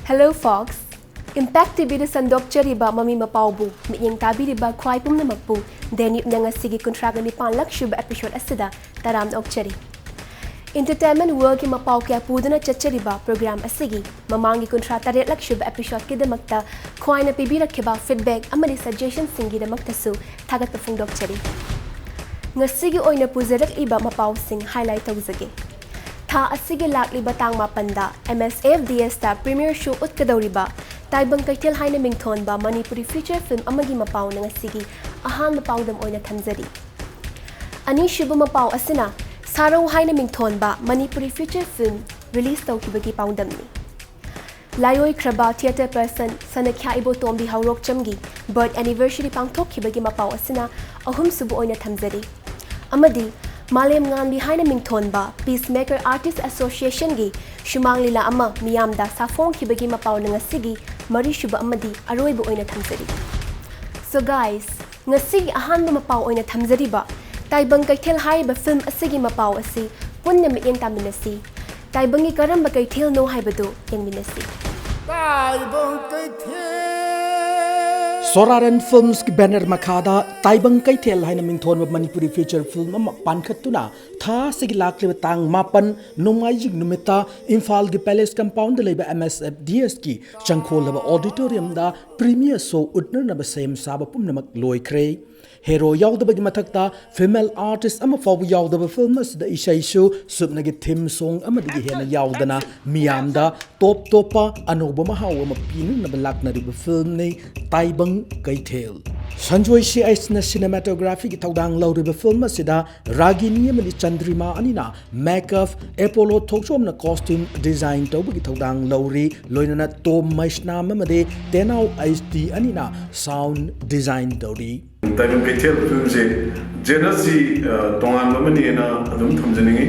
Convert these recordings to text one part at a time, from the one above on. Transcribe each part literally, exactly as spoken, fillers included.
Hello, folks! Impact T V ꯗ ꯁꯟꯗꯣꯛꯆꯔꯤꯕ ꯃꯃꯤ ꯃꯄꯥꯎꯕꯨ ꯃꯤꯠꯌꯦꯡ ꯇꯥꯕꯤꯔꯤꯕ ꯈ꯭ꯋꯥꯏ ꯄꯨꯝꯅꯃꯛꯄꯨ ꯗꯦꯅꯤꯞꯅ ꯉꯁꯤꯒꯤ ꯀꯨꯟꯊ꯭ꯔꯥꯒ ꯅꯤꯄꯥꯟꯂꯛ ꯁꯨꯕ episode ꯑꯁꯤꯗ ꯇꯔꯥꯝꯅ ꯑꯣꯛꯆꯔꯤ꯫ Entertainment world ꯀꯤ ꯃꯄꯥꯎ ꯀꯌꯥ ꯄꯨꯗꯨꯅ ꯆꯠꯆꯔꯤꯕ program ꯑꯁꯤꯒꯤ ꯃꯃꯥꯡꯒꯤ ꯀꯨꯟꯊ꯭ꯔꯥ ꯇꯔꯦꯠꯂꯛ ꯁꯨꯕ episode ꯀꯤꯗꯃꯛꯇ ꯈ꯭ꯋꯥꯏꯅ ꯄꯤꯕꯤꯔꯛꯈꯤꯕ feedback ꯑꯃꯗꯤ suggestion ꯁꯤꯡꯒꯤꯗꯃꯛꯇꯁꯨ ꯊꯥꯒꯠꯄ ꯐꯣꯡꯗꯣꯛꯆꯔꯤ꯫ ꯉꯁꯤꯒꯤ ꯑꯣꯏꯅ ꯄꯨꯖꯔꯛꯂꯤꯕ ꯃꯄꯥꯎꯁꯤꯡ highlight ꯇꯧꯖꯒꯦ꯫ ꯊꯥ ꯑꯁꯤꯒꯤ ꯂꯥꯛꯂꯤꯕ ꯇꯥꯡ ꯃꯥꯄꯟꯗ M S F D S ꯇ premiere show ꯎꯠꯀꯗꯧꯔꯤꯕ ꯇꯥꯏꯕꯪ ꯀꯩꯊꯦꯜ ꯍꯥꯏꯅ ꯃꯤꯡꯊꯣꯟꯕ ꯃꯅꯤꯄꯨꯔꯤ feature film ꯑꯃꯒꯤ ꯃꯄꯥꯎꯅ ꯉꯁꯤꯒꯤ ꯑꯍꯥꯟꯕ ꯄꯥꯎꯗꯝ ꯑꯣꯏꯅ ꯊꯝꯖꯔꯤ꯫ ꯑꯅꯤꯁꯨꯕ ꯃꯄꯥꯎ ꯑꯁꯤꯅ ꯁꯥꯔꯧ ꯍꯥꯏꯅ ꯃꯤꯡꯊꯣꯟꯕ ꯃꯅꯤꯄꯨꯔꯤ feature film release ꯇꯧꯈꯤꯕꯒꯤ ꯄꯥꯎꯗꯝꯅꯤ꯫ ꯂꯥꯏꯑꯣꯏꯈ꯭ꯔꯕ theatre person ꯁꯅꯈ꯭ꯌꯥ ꯏꯕꯣꯇꯣꯝꯕꯤ ꯍꯧꯔꯣꯛꯆꯝꯒꯤ birth anniversary ꯄꯥꯡꯊꯣꯛꯈꯤꯕꯒꯤ ꯃꯄꯥꯎ ꯑꯁꯤꯅ ꯑꯍꯨꯝꯁꯨꯕ ꯑꯣꯏꯅ ꯊꯝꯖꯔꯤ꯫ ꯑꯃꯗꯤ ꯃꯥꯂꯦꯝ ꯉꯥꯟꯕꯤ ꯍꯥꯏꯅ ꯃꯤꯡꯊꯣꯟꯕ Peacemaker Artist Association ꯒꯤ ꯁꯨꯃꯥꯡ ꯂꯤꯂꯥ ꯑꯃ ꯃꯤꯌꯥꯝꯗ ꯁꯥꯐꯣꯡꯈꯤꯕꯒꯤ ꯃꯄꯥꯎꯅ ꯉꯁꯤꯒꯤ ꯃꯔꯤꯁꯨꯕ ꯑꯃꯗꯤ ꯑꯔꯣꯏꯕ ꯑꯣꯏꯅ ꯊꯝꯖꯔꯤ꯫ So guys, ꯉꯁꯤꯒꯤ ꯑꯍꯥꯟꯕ ꯃꯄꯥꯎ ꯑꯣꯏꯅ ꯊꯝꯖꯔꯤꯕ ꯇꯥꯏꯕꯪ ꯀꯩꯊꯦꯜ ꯍꯥꯏꯔꯤꯕ film ꯑꯁꯤꯒꯤ ꯃꯄꯥꯎ ꯑꯁꯤ ꯄꯨꯟꯅ ꯃꯤꯠꯌꯦꯡ ꯇꯥꯃꯤꯟꯅꯁꯤ꯫ ꯇꯥꯏꯕꯪꯒꯤ ꯀꯔꯝꯕ ꯀꯩꯊꯦꯜꯅꯣ ꯍꯥꯏꯕꯗꯨ ꯌꯦꯡꯃꯤꯟꯅꯁꯤ꯫ ꯇꯥꯏꯕꯪ ꯀꯩꯊꯦꯜ꯫ ꯁꯣꯔꯥꯔꯦꯟ Films ꯀꯤ banner ꯃꯈꯥꯗ ꯇꯥꯏꯕꯪ ꯀꯩꯊꯦꯜ ꯍꯥꯏꯅ ꯃꯤꯡꯊꯣꯟꯕ ꯃꯅꯤꯄꯨꯔꯤ feature film ꯑꯃ ꯄꯥꯟꯈꯠꯇꯨꯅ ꯊꯥ ꯑꯁꯤꯒꯤ ꯂꯥꯛꯂꯤꯕ ꯇꯥꯡ ꯃꯥꯄꯟ ꯅꯣꯡꯃꯥꯏꯖꯤꯡ ꯅꯨꯃꯤꯠꯇ ꯏꯝꯐꯥꯜꯒꯤ Palace compound ꯗ ꯂꯩꯕ M S F D S ꯀꯤ ꯆꯪꯈꯣꯜꯂꯕ auditorium ꯗ premiere show ꯎꯠꯅꯅꯕ ꯁꯦꯝ ꯁꯥꯕ ꯄꯨꯝꯅꯃꯛ ꯂꯣꯏꯈ꯭ꯔꯦ꯫ Hero ꯌꯥꯎꯗꯕꯒꯤ ꯃꯊꯛꯇ female artist ꯑꯃ ꯐꯥꯎꯕ ꯌꯥꯎꯗꯕ film ꯑꯁꯤꯗ ꯏꯁꯩꯁꯨ ꯁꯨꯞꯅꯒꯤ theme song ꯑꯃꯗꯒꯤ ꯍꯦꯟꯅ ꯌꯥꯎꯗꯅ ꯃꯤꯌꯥꯝꯗ ꯇꯣꯞ ꯇꯣꯞꯄ ꯑꯅꯧꯕ ꯃꯍꯥꯎ ꯑꯃ ꯄꯤꯅꯅꯕ ꯂꯥꯛꯅꯔꯤꯕ film ꯅꯤ ꯇꯥꯏꯕꯪ ꯀꯩꯊꯦꯜ꯫ ꯁꯟꯖꯣꯏ ꯁꯤ ꯑꯩꯁꯅ cinematography ꯒꯤ ꯊꯧꯗꯥꯡ ꯂꯧꯔꯤꯕ film ꯑꯁꯤꯗ ꯔꯥꯒꯤꯅꯤ ꯑꯃꯗꯤ ꯆꯟꯗ꯭ꯔꯤꯃꯥ ꯑꯅꯤꯅ makeup, ꯑꯦꯄꯣꯂꯣ ꯊꯣꯛꯆꯣꯝꯅ costume design ꯇꯧꯕꯒꯤ ꯊꯧꯗꯥꯡ ꯂꯧꯔꯤ, ꯂꯣꯏꯅꯅ ꯇꯣꯝ ꯃꯩꯁꯅꯥꯝ ꯑꯃꯗꯤ ꯇꯦꯅꯥꯎ ꯑꯩꯆ ꯗꯤ ꯑꯅꯤꯅ sound design ꯇꯧꯔꯤ꯫ ꯇꯥꯏꯕꯪ ꯀꯩꯊꯦꯜ film ꯁꯦ genre ꯁꯤ, ꯑ, ꯇꯣꯉꯥꯟꯕ ꯑꯃꯅꯦꯅ ꯑꯗꯨꯝ ꯊꯝꯖꯅꯤꯡꯉꯤ꯫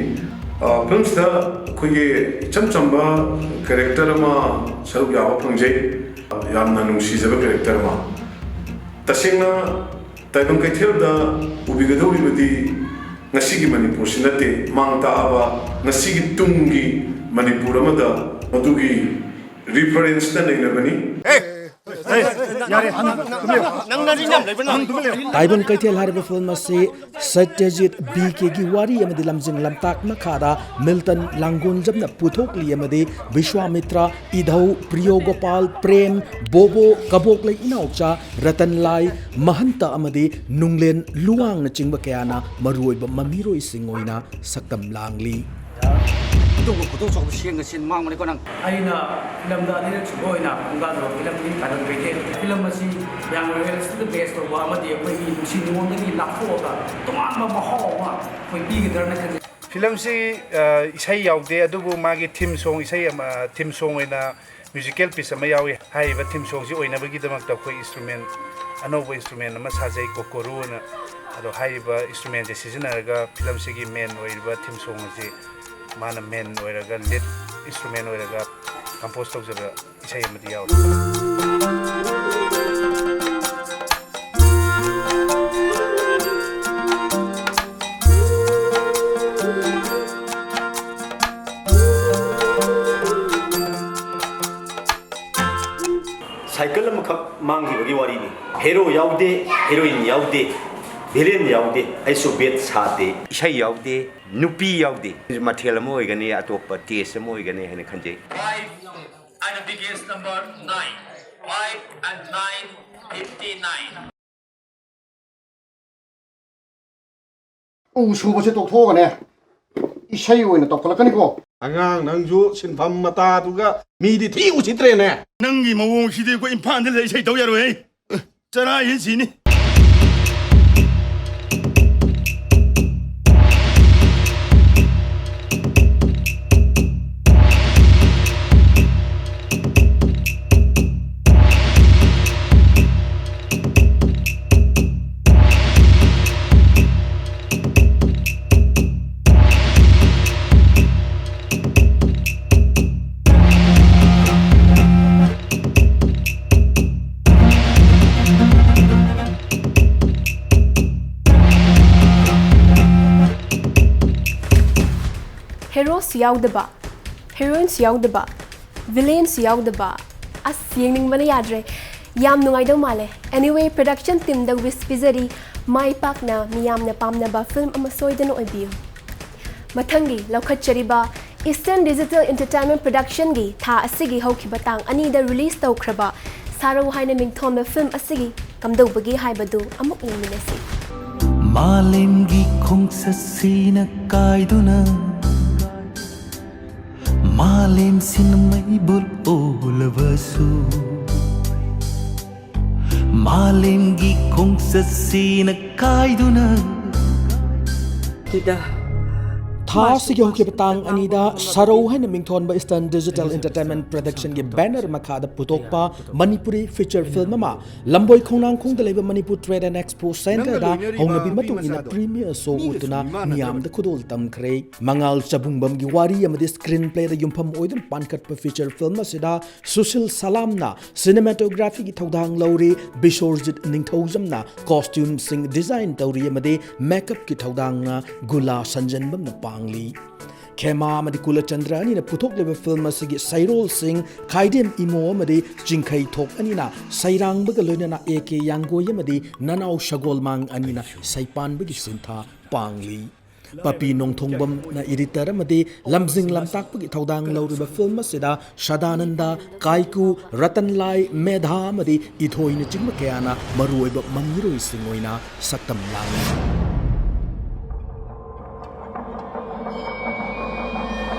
ꯑ, film ꯁꯤꯗ ꯑꯩꯈꯣꯏꯒꯤ ꯏꯆꯝ ꯆꯝꯕ character ꯑꯃ ꯁꯔꯨꯛ ꯌꯥꯕ ꯐꯪꯖꯩ꯫ ꯌꯥꯝꯅ ꯅꯨꯡꯁꯤꯖꯕ character ꯑꯃ꯫ ꯇꯁꯦꯡꯅ ꯇꯥꯏꯕꯪ ꯀꯩꯊꯦꯜꯗ ꯎꯕꯤꯒꯗꯧꯔꯤꯕꯗꯤ ꯉꯁꯤꯒꯤ ꯃꯅꯤꯄꯨꯔꯁꯤ ꯅꯠꯇꯦ, ꯃꯥꯡ ꯇꯥꯛꯑꯕ ꯉꯁꯤꯒꯤ ꯇꯨꯡꯒꯤ ꯃꯅꯤꯄꯨꯔ ꯑꯃꯗ ꯃꯗꯨꯒꯤ ꯔꯤꯐꯔꯦꯟꯁꯇ ꯅꯩꯅꯕꯅꯤ꯫ ꯇꯥꯏꯕꯪ ꯀꯩꯊꯦꯜ ꯍꯥꯏꯔꯤꯕ ꯐꯤꯂꯝ ꯑꯁꯤ ꯁꯇ꯭ꯌꯖꯤꯠ ꯕꯤ ꯀꯦꯒꯤ ꯋꯥꯔꯤ ꯑꯃꯗꯤ ꯂꯝꯖꯤꯡ ꯂꯝꯇꯥꯛ ꯃꯈꯥꯗ ꯃꯤꯜꯇꯟ ꯂꯥꯡꯒꯣꯟꯖꯝꯅ ꯄꯨꯊꯣꯛꯂꯤ ꯑꯃꯗꯤ ꯕꯤꯁ꯭ꯋꯥꯃꯤꯇ꯭ꯔ, ꯏꯙꯧ, ꯄ꯭ꯔꯤꯌꯣ ꯒꯣꯄꯥꯜ, ꯄ꯭ꯔꯦꯝ, ꯕꯣꯕꯣ, ꯀꯕꯣꯛꯂꯩ ꯏꯅꯥꯎꯆꯥ, ꯔꯇꯟ ꯂꯥꯏ, ꯃꯍꯟꯇ ꯑꯃꯗꯤ ꯅꯨꯡꯂꯦꯟ ꯂꯨꯋꯥꯡꯅꯆꯤꯡꯕ ꯀꯌꯥꯅ ꯃꯔꯨꯑꯣꯏꯕ ꯃꯃꯤꯔꯣꯏꯁꯤꯡ ꯑꯣꯏꯅ ꯁꯛꯇꯝ ꯂꯥꯡꯂꯤ꯫ ꯑꯗꯨꯒ ꯈꯨꯗꯣꯡ ꯆꯥꯕ ꯁꯦꯡꯅ ꯁꯦꯟ ꯃꯥꯡꯕꯅꯤꯀꯣ ꯅꯪ꯫ ꯑꯩꯅ ꯐꯤꯂꯝꯗ ꯑꯅꯤꯔꯛ ꯁꯨꯕ ꯑꯣꯏꯅ ꯈꯣꯡꯗꯥꯗꯕ ꯐꯤꯂꯝꯗꯤ ꯇꯥꯏꯕꯪ ꯀꯩꯊꯦꯜ꯫ ꯐꯤꯂꯝ ꯑꯁꯤ ꯃꯌꯥꯝꯒꯤ ꯔꯤꯌꯦꯂꯤꯇꯤꯗ ꯕꯦꯁ ꯇꯧꯕ ꯑꯃꯗꯤ ꯑꯩꯈꯣꯏꯒꯤ ꯅꯨꯡꯁꯤ ꯅꯨꯡꯉꯣꯟꯗꯒꯤ ꯂꯥꯞꯊꯣꯛꯑꯒ ꯇꯣꯉꯥꯟꯕ ꯃꯍꯥꯎ ꯑꯃ ꯑꯩꯈꯣꯏ ꯄꯤꯒꯗ꯭ꯔꯅ ꯈꯟꯖꯩ꯫ ꯐꯤꯂꯝꯁꯤ, ꯑ, ꯏꯁꯩ ꯌꯥꯎꯗꯦ, ꯑꯗꯨꯕꯨ ꯃꯥꯒꯤ ꯊꯤꯝ ꯁꯣꯡ, ꯏꯁꯩ ꯑꯃ, ꯊꯤꯝ ꯁꯣꯡ ꯑꯣꯏꯅ ꯃ꯭ꯌꯨꯖꯤꯀꯦꯜ ꯄꯤꯁ ꯑꯃ ꯌꯥꯎꯏ꯫ ꯍꯥꯏꯔꯤꯕ ꯊꯤꯝ ꯁꯣꯡꯁꯤ ꯑꯣꯏꯅꯕꯒꯤꯗꯃꯛꯇ ꯑꯩꯈꯣꯏ ꯏꯟꯁꯇ꯭ꯔꯨꯃꯦꯟ, ꯑꯅꯧꯕ ꯏꯟꯁꯇ꯭ꯔꯨꯃꯦꯟ ꯑꯃ ꯁꯥꯖꯩ, ꯀꯣꯀꯣꯔꯨ ꯑꯅ꯫ ꯑꯗꯣ ꯍꯥꯏꯔꯤꯕ ꯏꯟꯁꯇ꯭ꯔꯨꯃꯦꯟꯁꯦ ꯁꯤꯖꯤꯟꯅꯔꯒ ꯐꯤꯂꯝꯁꯤꯒꯤ ꯃꯦꯟ ꯑꯣꯏꯔꯤꯕ ꯊꯤꯝ ꯁꯣꯡ ꯑꯁꯤ ꯃꯥꯅ ꯃꯦꯟ ꯑꯣꯏꯔꯒ, ꯂꯤꯗ ꯏꯟꯁꯇ꯭ꯔꯨꯃꯦꯟ ꯑꯣꯏꯔꯒ ꯀꯝꯄꯣꯖ ꯇꯧꯖꯕ ꯏꯁꯩ ꯑꯃꯗꯤ ꯌꯥꯎꯔꯤ꯫ ꯁꯥꯏꯀꯜ ꯑꯃꯈꯛ ꯃꯥꯡꯈꯤꯕꯒꯤ ꯋꯥꯔꯤꯅꯤ꯫ ꯍꯦꯔꯣ ꯌꯥꯎꯗꯦ, ꯍꯦꯔꯣꯏꯟ ꯌꯥꯎꯗꯦ, ꯚꯤꯂꯦꯟ ꯌꯥꯎꯗꯦ, ꯑꯩꯁꯨ ꯕꯦꯠ ꯁꯥꯗꯦ꯫ ꯏꯁꯩ ꯌꯥꯎꯗꯦ, ꯅꯨꯄꯤ ꯌꯥꯎꯗꯦ꯫ ꯃꯊꯦꯜ ꯑꯃ ꯑꯣꯏꯒꯅꯤ, ꯑꯇꯣꯞꯄ ꯇꯦꯁ ꯑꯃ ꯑꯣꯏꯒꯅꯤ ꯍꯥꯏꯅ ꯈꯟꯖꯩ꯫ Five and the biggest number nine. Five and nine, fifty-nine. ꯎ ꯁꯨꯕꯁꯦ ꯇꯣꯛꯊꯣꯛꯑꯒꯅꯦ, ꯏꯁꯩ ꯑꯣꯏꯅ ꯇꯧꯈꯠꯂꯛꯀꯅꯤꯀꯣ꯫ ꯑꯉꯥꯡ, ꯅꯪꯁꯨ ꯁꯤꯟꯐꯝ ꯃꯇꯥꯗꯨꯒ ꯃꯤꯗꯤ ꯊꯤ ꯎꯁꯤꯠꯇ꯭ꯔꯦꯅꯦ꯫ ꯅꯪꯒꯤ ꯃꯑꯣꯡꯁꯤꯗꯤ ꯑꯩꯈꯣꯏ ꯏꯝꯐꯥꯜꯗ ꯂꯩ ꯏꯁꯩ ꯇꯧ ꯌꯥꯔꯣꯏꯍꯦ꯫ ꯆꯔꯥ ꯍꯦꯟ ꯁꯤꯅꯤ꯫ ꯍꯦꯔꯣꯁꯨ ꯌꯥꯎꯗꯕ, ꯍꯦꯔꯣꯏꯟꯁꯨ ꯌꯥꯎꯗꯕ, Villainꯁꯨ ꯌꯥꯎꯗꯕ꯫ ꯑꯁ, ꯌꯦꯡꯅꯤꯡꯕꯅ ꯌꯥꯗ꯭ꯔꯦ꯫ ꯌꯥꯝ ꯅꯨꯡꯉꯥꯏꯗꯧ ꯃꯥꯜꯂꯦ꯫ Anyway, production teamꯗ wish ꯄꯤꯖꯔꯤ, ꯃꯥꯏ ꯄꯥꯛꯅ ꯃꯤꯌꯥꯝꯅ ꯄꯥꯝꯅꯕ film ꯑꯃ ꯁꯣꯏꯗꯅ ꯑꯣꯏꯕꯤꯌꯨ꯫ ꯃꯊꯪꯒꯤ ꯂꯧꯈꯠꯆꯔꯤꯕ Eastern Digital Entertainment Productionꯒꯤ ꯊꯥ ꯑꯁꯤꯒꯤ ꯍꯧꯈꯤꯕ ꯇꯥꯡ ꯑꯅꯤꯗ release ꯇꯧꯈ꯭ꯔꯕ ꯁꯥꯔꯧ ꯍꯥꯏꯅ ꯃꯤꯡꯊꯣꯟꯕ film ꯑꯁꯤꯒꯤ ꯀꯝꯗꯧꯕꯒꯦ ꯍꯥꯏꯕꯗꯨ ꯑꯃꯨꯛ ꯌꯦꯡꯃꯤꯟꯅꯁꯤ꯫ ꯃꯥꯂꯦꯝꯒꯤ ꯈꯣꯡꯆꯠꯁꯤꯅ ꯀꯥꯏꯗꯨꯅ ꯃꯥꯂꯦꯝꯁꯤꯅ ꯃꯩꯕꯨꯜ ꯑꯣꯜꯂꯕꯁꯨ, ꯃꯥꯂꯦꯝꯒꯤ ꯈꯣꯡꯆꯠꯁꯤꯅ ꯀꯥꯏꯗꯨꯅ ꯁꯤꯗ ꯊꯥ ꯑꯁꯤꯒꯤ ꯍꯧꯈꯤꯕ ꯇꯥꯡ ꯑꯅꯤꯗ ꯁꯥꯔꯧ ꯍꯥꯏꯅ ꯃꯤꯡꯊꯣꯟꯕ Eastern Digital Entertainment Productionꯒꯤ banner ꯃꯈꯥꯗ ꯄꯨꯊꯣꯛꯄ ꯃꯅꯤꯄꯨꯔꯤ feature film ꯑꯃ ꯂꯝꯕꯣꯏ ꯈꯣꯡꯅꯥꯡꯈꯣꯡꯗ ꯂꯩꯕ Manipur Trade and Expo Centreꯗ ꯍꯧꯅꯕꯤ ꯃꯇꯨꯡ ꯏꯟꯅ premiere show ꯎꯠꯇꯨꯅ ꯃꯤꯌꯥꯝꯗ ꯈꯨꯗꯣꯜ ꯇꯝꯈ꯭ꯔꯦ꯫ ꯃꯉꯥꯜ ꯆꯕꯨꯡꯕꯝꯒꯤ ꯋꯥꯔꯤ ꯑꯃꯗꯤ screenplayꯗ ꯌꯨꯝꯐꯝ ꯑꯣꯏꯗꯨꯅ ꯄꯥꯟꯈꯠꯄ feature film ꯑꯁꯤꯗ ꯁꯨꯁꯤꯜ ꯁꯂꯥꯝꯅ cinematographyꯒꯤ ꯊꯧꯗꯥꯡ ꯂꯧꯔꯤ, ꯕꯤꯁꯣꯔꯖꯤꯠ ꯅꯤꯡꯊꯧꯖꯝꯅ costumeꯁꯤꯡ design ꯇꯧꯔꯤ ꯑꯃꯗꯤ makeupꯀꯤ ꯊꯧꯗꯥꯡꯅ ꯒꯨꯂꯥ ꯁꯟꯖꯟꯕꯝꯅ ꯄꯥꯡꯂꯤ꯫ ꯈꯦꯃꯥ ꯑꯃꯗꯤ ꯀꯨꯂꯆꯟꯗ꯭ꯔ ꯑꯅꯤꯅ ꯄꯨꯊꯣꯛꯂꯤꯕ film ꯑꯁꯤꯒꯤ ꯁꯩꯔꯣꯜꯁꯤꯡ ꯈꯥꯏꯗꯦꯝ ꯏꯃꯣ ꯑꯃꯗꯤ ꯆꯤꯡꯈꯩꯊꯣꯛ ꯑꯅꯤꯅ ꯁꯩꯔꯥꯡꯕꯒ ꯂꯣꯏꯅꯅ ꯑꯦ ꯀꯦ ꯌꯥꯡꯒꯣꯏ ꯑꯃꯗꯤ ꯅꯅꯥꯎ ꯁꯒꯣꯜꯃꯥꯡ ꯑꯅꯤꯅ ꯁꯩꯄꯥꯟꯕꯒꯤ ꯁꯤꯟꯊꯥ ꯄꯥꯡꯂꯤ꯫ ꯄꯄꯤ ꯅꯣꯡꯊꯣꯡꯕꯝꯅ editor ꯑꯃꯗꯤ ꯂꯝꯖꯤꯡ ꯂꯝꯇꯥꯛꯄꯒꯤ ꯊꯧꯗꯥꯡ ꯂꯧꯔꯤꯕ film ꯑꯁꯤꯗ ꯁꯗꯥꯅꯟꯗ, ꯀꯥꯏꯀꯨ, ꯔꯇꯟꯂꯥꯏ, ꯃꯦꯙꯥ ꯑꯃꯗꯤ ꯏꯊꯣꯏꯅꯆꯤꯡꯕ ꯀꯌꯥꯅ ꯃꯔꯨꯑꯣꯏꯕ ꯃꯃꯤꯔꯣꯏꯁꯤꯡ ꯑꯣꯏꯅ ꯁꯛꯇꯝ ꯂꯥꯡꯂꯤ꯫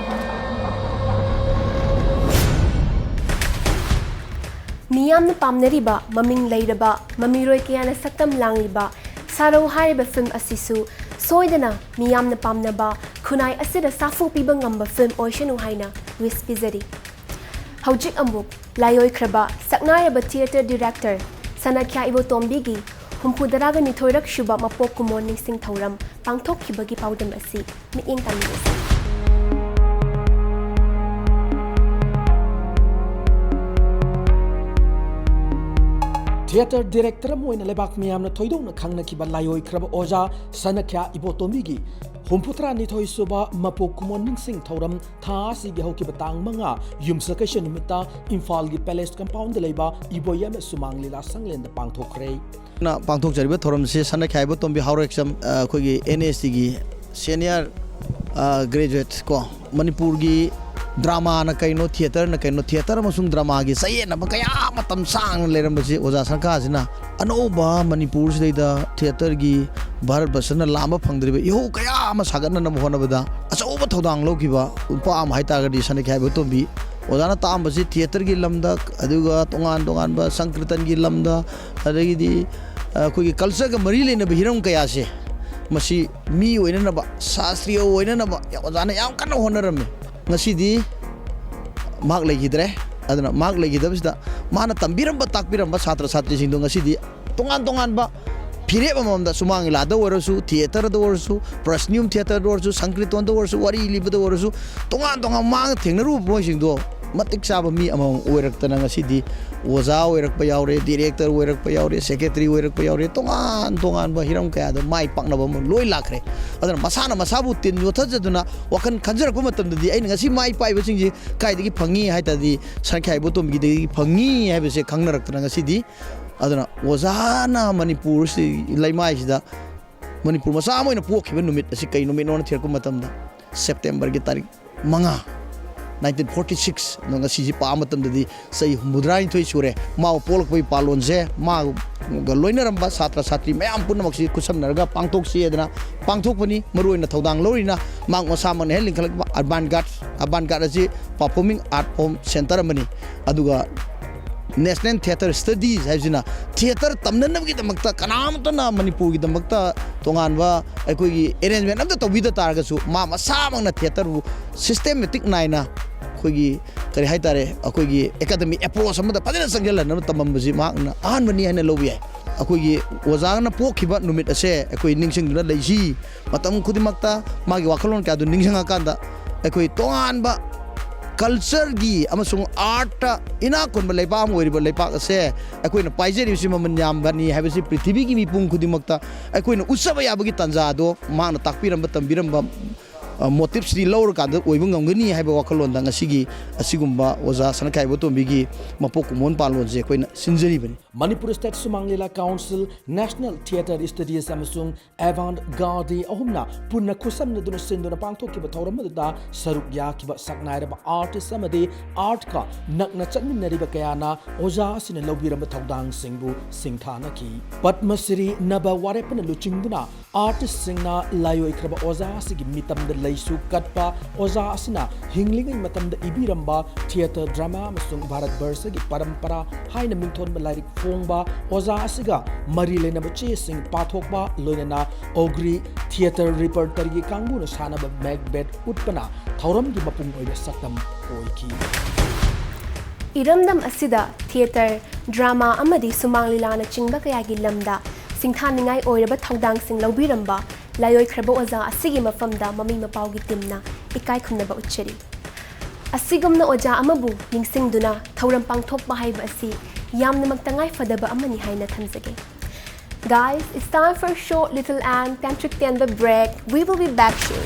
ꯃꯤꯌꯥꯝꯅ ꯄꯥꯝꯅꯔꯤꯕ, ꯃꯃꯤꯡ ꯂꯩꯔꯕ ꯃꯃꯤꯔꯣꯏ ꯀꯌꯥꯅ ꯁꯛꯇꯝ ꯂꯥꯡꯂꯤꯕ ꯁꯥꯔꯧ ꯍꯥꯏꯔꯤꯕ film ꯑꯁꯤꯁꯨ ꯁꯣꯏꯗꯅ ꯃꯤꯌꯥꯝꯅ ꯄꯥꯝꯅꯕ, ꯈꯨꯟꯅꯥꯏ ꯑꯁꯤꯗ ꯁꯥꯐꯨ ꯄꯤꯕ ꯉꯝꯕ film ꯑꯣꯏꯁꯅꯨ ꯍꯥꯏꯅ wish ꯄꯤꯖꯔꯤ꯫ ꯍꯧꯖꯤꯛ ꯑꯃꯨꯛ ꯂꯥꯏꯑꯣꯏꯈ꯭ꯔꯕ ꯁꯛꯅꯥꯏꯔꯕ theatre director ꯁꯅꯥꯈ꯭ꯌꯥ ꯏꯕꯣꯇꯣꯝꯕꯤꯒꯤ ꯍꯨꯝꯐꯨꯇꯔꯥꯒ ꯅꯤꯊꯣꯏꯔꯛ ꯁꯨꯕ ꯃꯄꯣꯛ ꯀꯨꯝꯑꯣꯟ ꯅꯤꯡꯁꯤꯡ ꯊꯧꯔꯝ ꯄꯥꯡꯊꯣꯛꯈꯤꯕꯒꯤ ꯄꯥꯎꯗꯝ ꯑꯁꯤ ꯃꯤꯠꯌꯦꯡ ꯇꯥꯃꯤꯟꯅꯁꯤ꯫ ꯊꯤꯌꯦꯇꯔ ꯗꯤꯔꯦꯛꯇꯔ ꯑꯃ ꯑꯣꯏꯅ ꯂꯩꯕꯥꯛ ꯃꯤꯌꯥꯝꯅ ꯊꯣꯏꯗꯣꯛꯅ ꯈꯪꯅꯈꯤꯕ ꯂꯥꯏꯑꯣꯏꯈ꯭ꯔꯕ ꯑꯣꯖꯥ ꯁꯅꯈ꯭ꯌꯥ ꯏꯕꯣꯇꯣꯝꯕꯤꯒꯤ ꯍꯨꯝꯐꯨꯇꯔꯥꯅꯤꯊꯣꯏ ꯁꯨꯕ ꯃꯄꯣꯛ ꯀꯨꯝꯑꯣꯟ ꯅꯤꯡꯁꯤꯡ ꯊꯧꯔꯝ ꯊꯥ ꯑꯁꯤꯒꯤ ꯍꯧꯈꯤꯕ ꯇꯥꯡ ꯃꯉꯥ ꯌꯨꯝꯁꯀꯩꯁ ꯅꯨꯃꯤꯠꯇ ꯏꯝꯐꯥꯜꯒꯤ ꯄꯦꯂꯦꯁ ꯀꯝꯄꯥꯎꯟꯗ ꯂꯩꯕ ꯏꯕꯣꯌꯥꯏꯃ ꯁꯨꯃꯥꯡ ꯂꯤꯂꯥ ꯁꯪꯂꯦꯟꯗ ꯄꯥꯡꯊꯣꯛꯈ꯭ꯔꯦ꯫ ꯅ ꯄꯥꯡꯊꯣꯛꯆꯔꯤꯕ ꯊꯧꯔꯝꯁꯤ ꯁꯅꯈ꯭ꯌꯥ ꯏꯕꯣꯇꯣꯝꯕꯤ ꯍꯥꯎꯔꯩꯁꯝ, ꯑ, ꯑꯩꯈꯣꯏꯒꯤ NSTꯒꯤ senior, ꯑ, graduate ꯀꯣ, ꯃꯅꯤꯄꯨꯔꯒꯤ dramaꯅ ꯀꯩꯅꯣ, ꯊꯤꯌꯦꯇꯔꯅ ꯀꯩꯅꯣ, ꯊꯤꯌꯦꯇꯔ ꯑꯃꯁꯨꯡ dramaꯒꯤ ꯆꯌꯦꯠꯅꯕ ꯀꯌꯥ ꯃꯇꯝ ꯁꯥꯡꯅ ꯂꯩꯔꯝꯕꯁꯤ ꯑꯣꯖꯥ ꯁꯅꯈ꯭ꯌꯥꯁꯤꯅ ꯑꯅꯧꯕ ꯃꯅꯤꯄꯨꯔꯁꯤꯗꯩꯗ ꯊꯤꯌꯦꯇꯔꯒꯤ ꯚꯥꯔꯠ ꯕꯔꯁꯅ ꯂꯥꯝꯕ ꯐꯪꯗ꯭ꯔꯤꯕ ꯏꯍꯧ ꯀꯌꯥ ꯑꯃ ꯁꯥꯒꯠꯅꯅꯕ ꯍꯣꯠꯅꯕꯗ ꯑꯆꯧꯕ ꯊꯧꯗꯥꯡ ꯂꯧꯈꯤꯕ ꯅꯨꯄꯥ ꯑꯃ ꯍꯥꯏꯇꯥꯔꯒꯗꯤ ꯁꯅꯈ꯭ꯌꯥ ꯏꯕꯣꯇꯣꯝꯕꯤ꯫ ꯑꯣꯖꯥꯅ ꯇꯥꯛꯑꯝꯕꯁꯤ ꯊꯤꯌꯦꯇꯔꯒꯤ ꯂꯝꯗ, ꯑꯗꯨꯒ ꯇꯣꯉꯥꯟ ꯇꯣꯉꯥꯟꯕ ꯁꯪꯀ꯭ꯔꯤꯇꯟꯒꯤ ꯂꯝꯗ, ꯑꯗꯒꯤꯗꯤ, ꯑ, ꯑꯩꯈꯣꯏꯒꯤ cultureꯒ ꯃꯔꯤ ꯂꯩꯅꯕ ꯍꯤꯔꯝ ꯀꯌꯥꯁꯦ, ꯃꯁꯤ ꯃꯤ ꯑꯣꯏꯅꯅꯕ, ꯁꯥꯁꯇ꯭ꯔꯤꯌ ꯑꯣꯏꯅꯅꯕ ꯑꯣꯖꯥꯅ ꯌꯥꯝ ꯀꯟꯅ ꯍꯣꯠꯅꯔꯝꯃꯤ꯫ ꯉꯁꯤꯗꯤ ꯃꯍꯥꯛ ꯂꯩꯈꯤꯗ꯭ꯔꯦ꯫ ꯑꯗꯨꯅ ꯃꯍꯥꯛ ꯂꯩꯈꯤꯗꯕꯁꯤꯗ ꯃꯥꯅ ꯇꯝꯕꯤꯔꯝꯕ, ꯇꯥꯛꯄꯤꯔꯝꯕ ꯁꯥꯇ꯭ꯔ ꯁꯥꯇ꯭ꯔꯤꯁꯤꯡꯗꯣ ꯉꯁꯤꯗꯤ ꯇꯣꯉꯥꯟ ꯇꯣꯉꯥꯟꯕ ꯐꯤꯔꯦꯞ ꯑꯃꯃꯝꯗ, ꯁꯨꯃꯥꯡ ꯂꯤꯂꯥꯗ ꯑꯣꯏꯔꯁꯨ, ꯊꯤꯌꯦꯇꯔꯗ ꯑꯣꯏꯔꯁꯨ, ꯄ꯭ꯔꯁꯅꯤꯌꯨꯝ ꯊꯤꯌꯦꯇꯔꯗ ꯑꯣꯏꯔꯁꯨ, ꯁꯪꯀ꯭ꯔꯤꯇꯣꯟꯗ ꯑꯣꯏꯔꯁꯨ, ꯋꯥꯔꯤ ꯂꯤꯕꯗ ꯑꯣꯏꯔꯁꯨ, ꯇꯣꯉꯥꯟ ꯇꯣꯉꯥꯟꯕ ꯃꯥꯡꯗ ꯊꯦꯡꯅꯔꯨꯕ ꯃꯣꯏꯁꯤꯡꯗꯣ ꯃꯇꯤꯛ ꯆꯥꯕ ꯃꯤ ꯑꯃꯃꯝ ꯑꯣꯏꯔꯛꯇꯅ ꯉꯁꯤꯗꯤ ꯑꯣꯖꯥ ꯑꯣꯏꯔꯛꯄ ꯌꯥꯎꯔꯦ, ꯗꯤꯔꯦꯛꯇꯔ ꯑꯣꯏꯔꯛꯄ ꯌꯥꯎꯔꯦ, ꯁꯦꯀ꯭ꯔꯦꯇꯔꯤ ꯑꯣꯏꯔꯛꯄ ꯌꯥꯎꯔꯦ, ꯇꯣꯉꯥꯟ ꯇꯣꯉꯥꯟꯕ ꯍꯤꯔꯝ ꯀꯌꯥꯗ ꯃꯥꯏ ꯄꯥꯛꯅꯕ ꯑꯃ ꯂꯣꯏ ꯂꯥꯛꯈ꯭ꯔꯦ꯫ ꯑꯗꯨꯅ ꯃꯁꯥꯅ ꯃꯁꯥꯕꯨ ꯇꯤꯟ ꯌꯣꯠꯊꯖꯗꯨꯅ ꯋꯥꯈꯜ ꯈꯟꯖꯔꯛꯄ ꯃꯇꯝꯗꯗꯤ ꯑꯩꯅ ꯉꯁꯤ ꯃꯥꯏ ꯄꯥꯛꯏꯕꯁꯤꯡꯁꯤ ꯀꯥꯏꯗꯒꯤ ꯐꯪꯉꯤ ꯍꯥꯏ ꯇꯥꯔꯗꯤ ꯁꯅꯈ꯭ꯌꯥ ꯏꯕꯣꯇꯣꯝꯕꯤꯗꯒꯤ ꯐꯪꯉꯤ ꯍꯥꯏꯕꯁꯦ ꯈꯪꯅꯔꯛꯇꯅ ꯉꯁꯤꯗꯤ, ꯑꯗꯨꯅ ꯑꯣꯖꯥꯅ ꯃꯅꯤꯄꯨꯔꯁꯤ ꯂꯩꯃꯥꯏꯁꯤꯗ ꯃꯅꯤꯄꯨꯔ ꯃꯆꯥ ꯑꯃ ꯑꯣꯏꯅ ꯄꯣꯛꯈꯤꯕ ꯅꯨꯃꯤꯠ ꯑꯁꯤ ꯀꯩ ꯅꯨꯃꯤꯠꯅꯣꯅ ꯊꯤꯔꯛꯄ ꯃꯇꯝꯗ ꯁꯦꯞꯇꯦꯝꯕꯔꯒꯤ ꯇꯥꯔꯤꯛ ꯃꯉꯥ, nineteen forty six, ꯑꯗꯣ ꯉꯁꯤꯁꯤ ꯄꯥꯕ ꯃꯇꯝꯗꯗꯤ ꯆꯍꯤ ꯍꯨꯝꯐꯨꯇꯔꯥꯅꯤꯊꯣꯏ ꯁꯨꯔꯦ꯫ ꯃꯥꯕꯨ ꯄꯣꯛꯂꯛꯄꯒꯤ ꯄꯥꯂꯣꯟꯁꯦ ꯃꯥꯒ ꯂꯣꯏꯅꯔꯝꯕ ꯁꯥꯇ꯭ꯔ ꯁꯥꯇ꯭ꯔꯤ ꯃꯌꯥꯝ ꯄꯨꯝꯅꯃꯛꯁꯤ ꯈꯨꯠꯁꯝꯅꯔꯒ ꯄꯥꯡꯊꯣꯛꯁꯤ ꯍꯥꯏꯗꯅ ꯄꯥꯡꯊꯣꯛꯄꯅꯤ꯫ ꯃꯔꯨꯑꯣꯏꯅ ꯊꯧꯗꯥꯡ ꯂꯧꯔꯤꯅ ꯃꯍꯥꯛ ꯃꯁꯥꯃꯛꯅ ꯍꯦꯛ ꯂꯤꯡꯈꯠꯂꯛꯄ ꯑꯔꯕꯥꯟ ꯒꯥꯔꯗ, ꯑꯔꯕꯥꯟ ꯒꯥꯔꯗ ꯑꯁꯤ performing art form centre ꯑꯃꯅꯤ꯫ ꯑꯗꯨꯒ National Theatre Studies ꯍꯥꯏꯕꯁꯤꯅ ꯊꯤꯌꯦꯇꯔ ꯇꯝꯅꯅꯕꯒꯤꯗꯃꯛꯇ ꯀꯅꯥꯃꯠꯇꯅ ꯃꯅꯤꯄꯨꯔꯒꯤꯗꯃꯛꯇ ꯇꯣꯉꯥꯟꯕ ꯑꯩꯈꯣꯏꯒꯤ arrangement ꯑꯝꯇ ꯇꯧꯕꯤꯗ ꯇꯥꯔꯒꯁꯨ ꯃꯥ ꯃꯁꯥꯃꯛꯅ ꯊꯤꯌꯦꯇꯔꯕꯨ systematic ꯅꯥꯏꯅ ꯑꯩꯈꯣꯏꯒꯤ ꯀꯔꯤ ꯍꯥꯏꯇꯥꯔꯦ, ꯑꯩꯈꯣꯏꯒꯤ academic approach ꯑꯃꯗ ꯐꯖꯅ ꯆꯪꯁꯤꯜꯍꯟꯅꯕ ꯇꯝꯃꯝꯕꯁꯤ ꯃꯍꯥꯛꯅ ꯑꯍꯥꯟꯕꯅꯤ ꯍꯥꯏꯅ ꯂꯧꯕ ꯌꯥꯏ꯫ ꯑꯩꯈꯣꯏꯒꯤ ꯑꯣꯖꯥꯅ ꯄꯣꯛꯈꯤꯕ ꯅꯨꯃꯤꯠ ꯑꯁꯦ ꯑꯩꯈꯣꯏ ꯅꯤꯡꯁꯤꯡꯗꯨꯅ ꯂꯩꯁꯤ꯫ ꯃꯇꯝ ꯈꯨꯗꯤꯡꯃꯛꯇ ꯃꯥꯒꯤ ꯋꯥꯈꯜꯂꯣꯟ ꯀꯌꯥꯗꯨ ꯅꯤꯡꯁꯤꯡꯉꯀꯥꯟꯗ ꯑꯩꯈꯣꯏ ꯇꯣꯉꯥꯟꯕ ꯀꯜꯆꯔꯒꯤ ꯑꯃꯁꯨꯡ ꯑꯥꯔꯠꯇ ꯏꯅꯥꯛ ꯈꯨꯟꯕ ꯂꯩꯕꯥꯛ ꯑꯃ ꯑꯣꯏꯔꯤꯕ ꯂꯩꯄꯥꯛ ꯑꯁꯦ ꯑꯩꯈꯣꯏꯅ ꯄꯥꯏꯖꯔꯤꯕꯁꯤ ꯃꯃꯜ ꯌꯥꯝꯕꯅꯤ ꯍꯥꯏꯕꯁꯤ ꯄ꯭ꯔꯤꯊꯤꯕꯤꯒꯤ ꯃꯤꯄꯨꯝ ꯈꯨꯗꯤꯡꯃꯛꯇ ꯑꯩꯈꯣꯏꯅ ꯎꯠꯆꯕ ꯌꯥꯕꯒꯤ ꯇꯥꯟꯖꯥꯗꯣ ꯃꯍꯥꯛꯅ ꯇꯥꯛꯄꯤꯔꯝꯕ, ꯇꯝꯕꯤꯔꯝꯕ, ꯑ, ꯃꯣꯇꯤꯞꯁꯇꯤ ꯂꯧꯔꯀꯥꯟꯗ ꯑꯣꯏꯕ ꯉꯝꯒꯅꯤ ꯍꯥꯏꯕ ꯋꯥꯈꯜꯂꯣꯟꯗ ꯉꯁꯤꯒꯤ ꯑꯁꯤꯒꯨꯝꯕ ꯑꯣꯖꯥ ꯁꯅꯥꯈꯥꯏ ꯏꯕꯣꯇꯣꯝꯕꯤꯒꯤ ꯃꯄꯣꯛ ꯀꯨꯝꯑꯣꯟ ꯄꯥꯜꯂꯣꯟꯁꯦ ꯑꯩꯈꯣꯏꯅ ꯁꯤꯟꯖꯔꯤꯕꯅꯤ꯫ ꯃꯅꯤꯄꯨꯔ ꯁ꯭ꯇꯦꯠ ꯁꯨꯃꯥꯡ ꯂꯤꯂꯥ ꯀꯥꯎꯟꯁꯤꯜ, ꯅꯦꯁꯅꯦꯜ ꯊꯤꯌꯦꯇꯔ ꯁ꯭ꯇꯗꯤꯁ ꯑꯃꯁꯨꯡ ꯑꯦꯚꯥꯟ ꯒꯥꯔꯗꯤ ꯑꯍꯨꯝꯅ ꯄꯨꯟꯅ ꯈꯨꯠꯁꯝꯅꯗꯨꯅ ꯁꯤꯟꯗꯨꯅ ꯄꯥꯡꯊꯣꯛꯈꯤꯕ ꯊꯧꯔꯝ ꯑꯗꯨꯗ ꯁꯔꯨꯛ ꯌꯥꯈꯤꯕ ꯁꯛꯅꯥꯏꯔꯕ ꯑꯥꯔꯇꯤꯁ ꯑꯃꯗꯤ ꯑꯥꯔꯠꯀ ꯅꯛꯅ ꯆꯠꯃꯤꯟꯅꯔꯤꯕ ꯀꯌꯥꯅ ꯑꯣꯖꯥ ꯑꯁꯤꯅ ꯂꯧꯕꯤꯔꯝꯕ ꯊꯧꯗꯥꯡꯁꯤꯡꯕꯨ ꯁꯤꯡꯊꯥꯅꯈꯤ꯫ ꯄꯗꯃꯁ꯭ꯔꯤ ꯅꯕ ꯋꯥꯔꯦꯞꯄꯅ ꯂꯨꯆꯤꯡꯗꯨꯅ ꯑꯥꯔꯇꯤꯁꯁꯤꯡꯅ ꯂꯥꯏꯑꯣꯏꯈ꯭ꯔꯕ ꯑꯣꯖꯥ ꯑꯁꯤꯒꯤ ꯃꯤꯇꯝꯗ ꯂꯩꯁꯨ ꯀꯠꯄ, ꯑꯣꯖꯥ ꯑꯁꯤꯅ ꯍꯤꯡꯂꯤꯉꯩ ꯃꯇꯝꯗ ꯏꯕꯤꯔꯝꯕ ꯊꯤꯌꯦꯇꯔ, ꯗ꯭ꯔꯃꯥ ꯑꯃꯁꯨꯡ ꯚꯥꯔꯠ ꯕꯔꯁꯒꯤ ꯄꯔꯝꯄꯔꯥ ꯍꯥꯏꯅ ꯃꯤꯡꯊꯣꯟꯕ ꯂꯥꯏꯔꯤꯛ ꯐꯣꯡꯕ, ꯑꯣꯖꯥ ꯑꯁꯤꯒ ꯃꯔꯤ ꯂꯩꯅꯕ ꯆꯦꯁꯤꯡ ꯄꯥꯊꯣꯛꯄ, ꯂꯣꯏꯅꯅ ꯑꯣꯒ꯭ꯔꯤ ꯊꯤꯌꯦꯇꯔ ꯔꯤꯄꯔꯇꯔꯤꯒꯤ ꯀꯥꯡꯕꯨꯅ ꯁꯥꯟꯅꯕ ꯃꯦꯛꯕꯦꯠ ꯎꯠꯄꯅ ꯊꯧꯔꯝꯒꯤ ꯃꯄꯨꯡ ꯑꯣꯏꯕ ꯁꯛꯇꯝ ꯑꯣꯏꯈꯤ꯫ ꯏꯔꯝꯗꯝ ꯑꯁꯤꯗ ꯊꯤꯌꯦꯇꯔ, ꯗ꯭ꯔꯃꯥ ꯑꯃꯗꯤ ꯁꯨꯃꯥꯡ ꯂꯤꯂꯥꯅꯆꯤꯡꯕ ꯀꯌꯥꯒꯤ ꯂꯝꯗ ꯁꯤꯡꯊꯥꯅꯤꯡꯉꯥꯏ ꯑꯣꯏꯔꯕ ꯊꯧꯗꯥꯡꯁꯤꯡ ꯂꯧꯕꯤꯔꯝꯕ ꯂꯥꯏꯑꯣꯏꯈ꯭ꯔꯕ ꯑꯣꯖꯥ ꯑꯁꯤꯒꯤ ꯃꯐꯝꯗ ꯃꯃꯤ ꯃꯄꯥꯎꯒꯤ ꯇꯤꯝꯅ ꯏꯀꯥꯏ ꯈꯨꯝꯅꯕ ꯎꯠꯆꯔꯤ꯫ ꯑꯁꯤꯒꯨꯝꯅ ꯑꯣꯖꯥ ꯑꯃꯕꯨ ꯅꯤꯡꯁꯤꯡꯗꯨꯅ ꯊꯧꯔꯝ ꯄꯥꯡꯊꯣꯛꯄ ꯍꯥꯏꯕ ꯑꯁꯤ ꯌꯥꯝꯅꯃꯛ ꯇꯉꯥꯏ ꯐꯗꯕ ꯑꯃꯅꯤ ꯍꯥꯏꯅ ꯊꯝꯖꯒꯦ꯫ Guys, it's time for a short little and ꯇꯦꯟꯊ꯭ꯔꯤꯛ ꯇꯦꯟꯕ break. We will be back soon.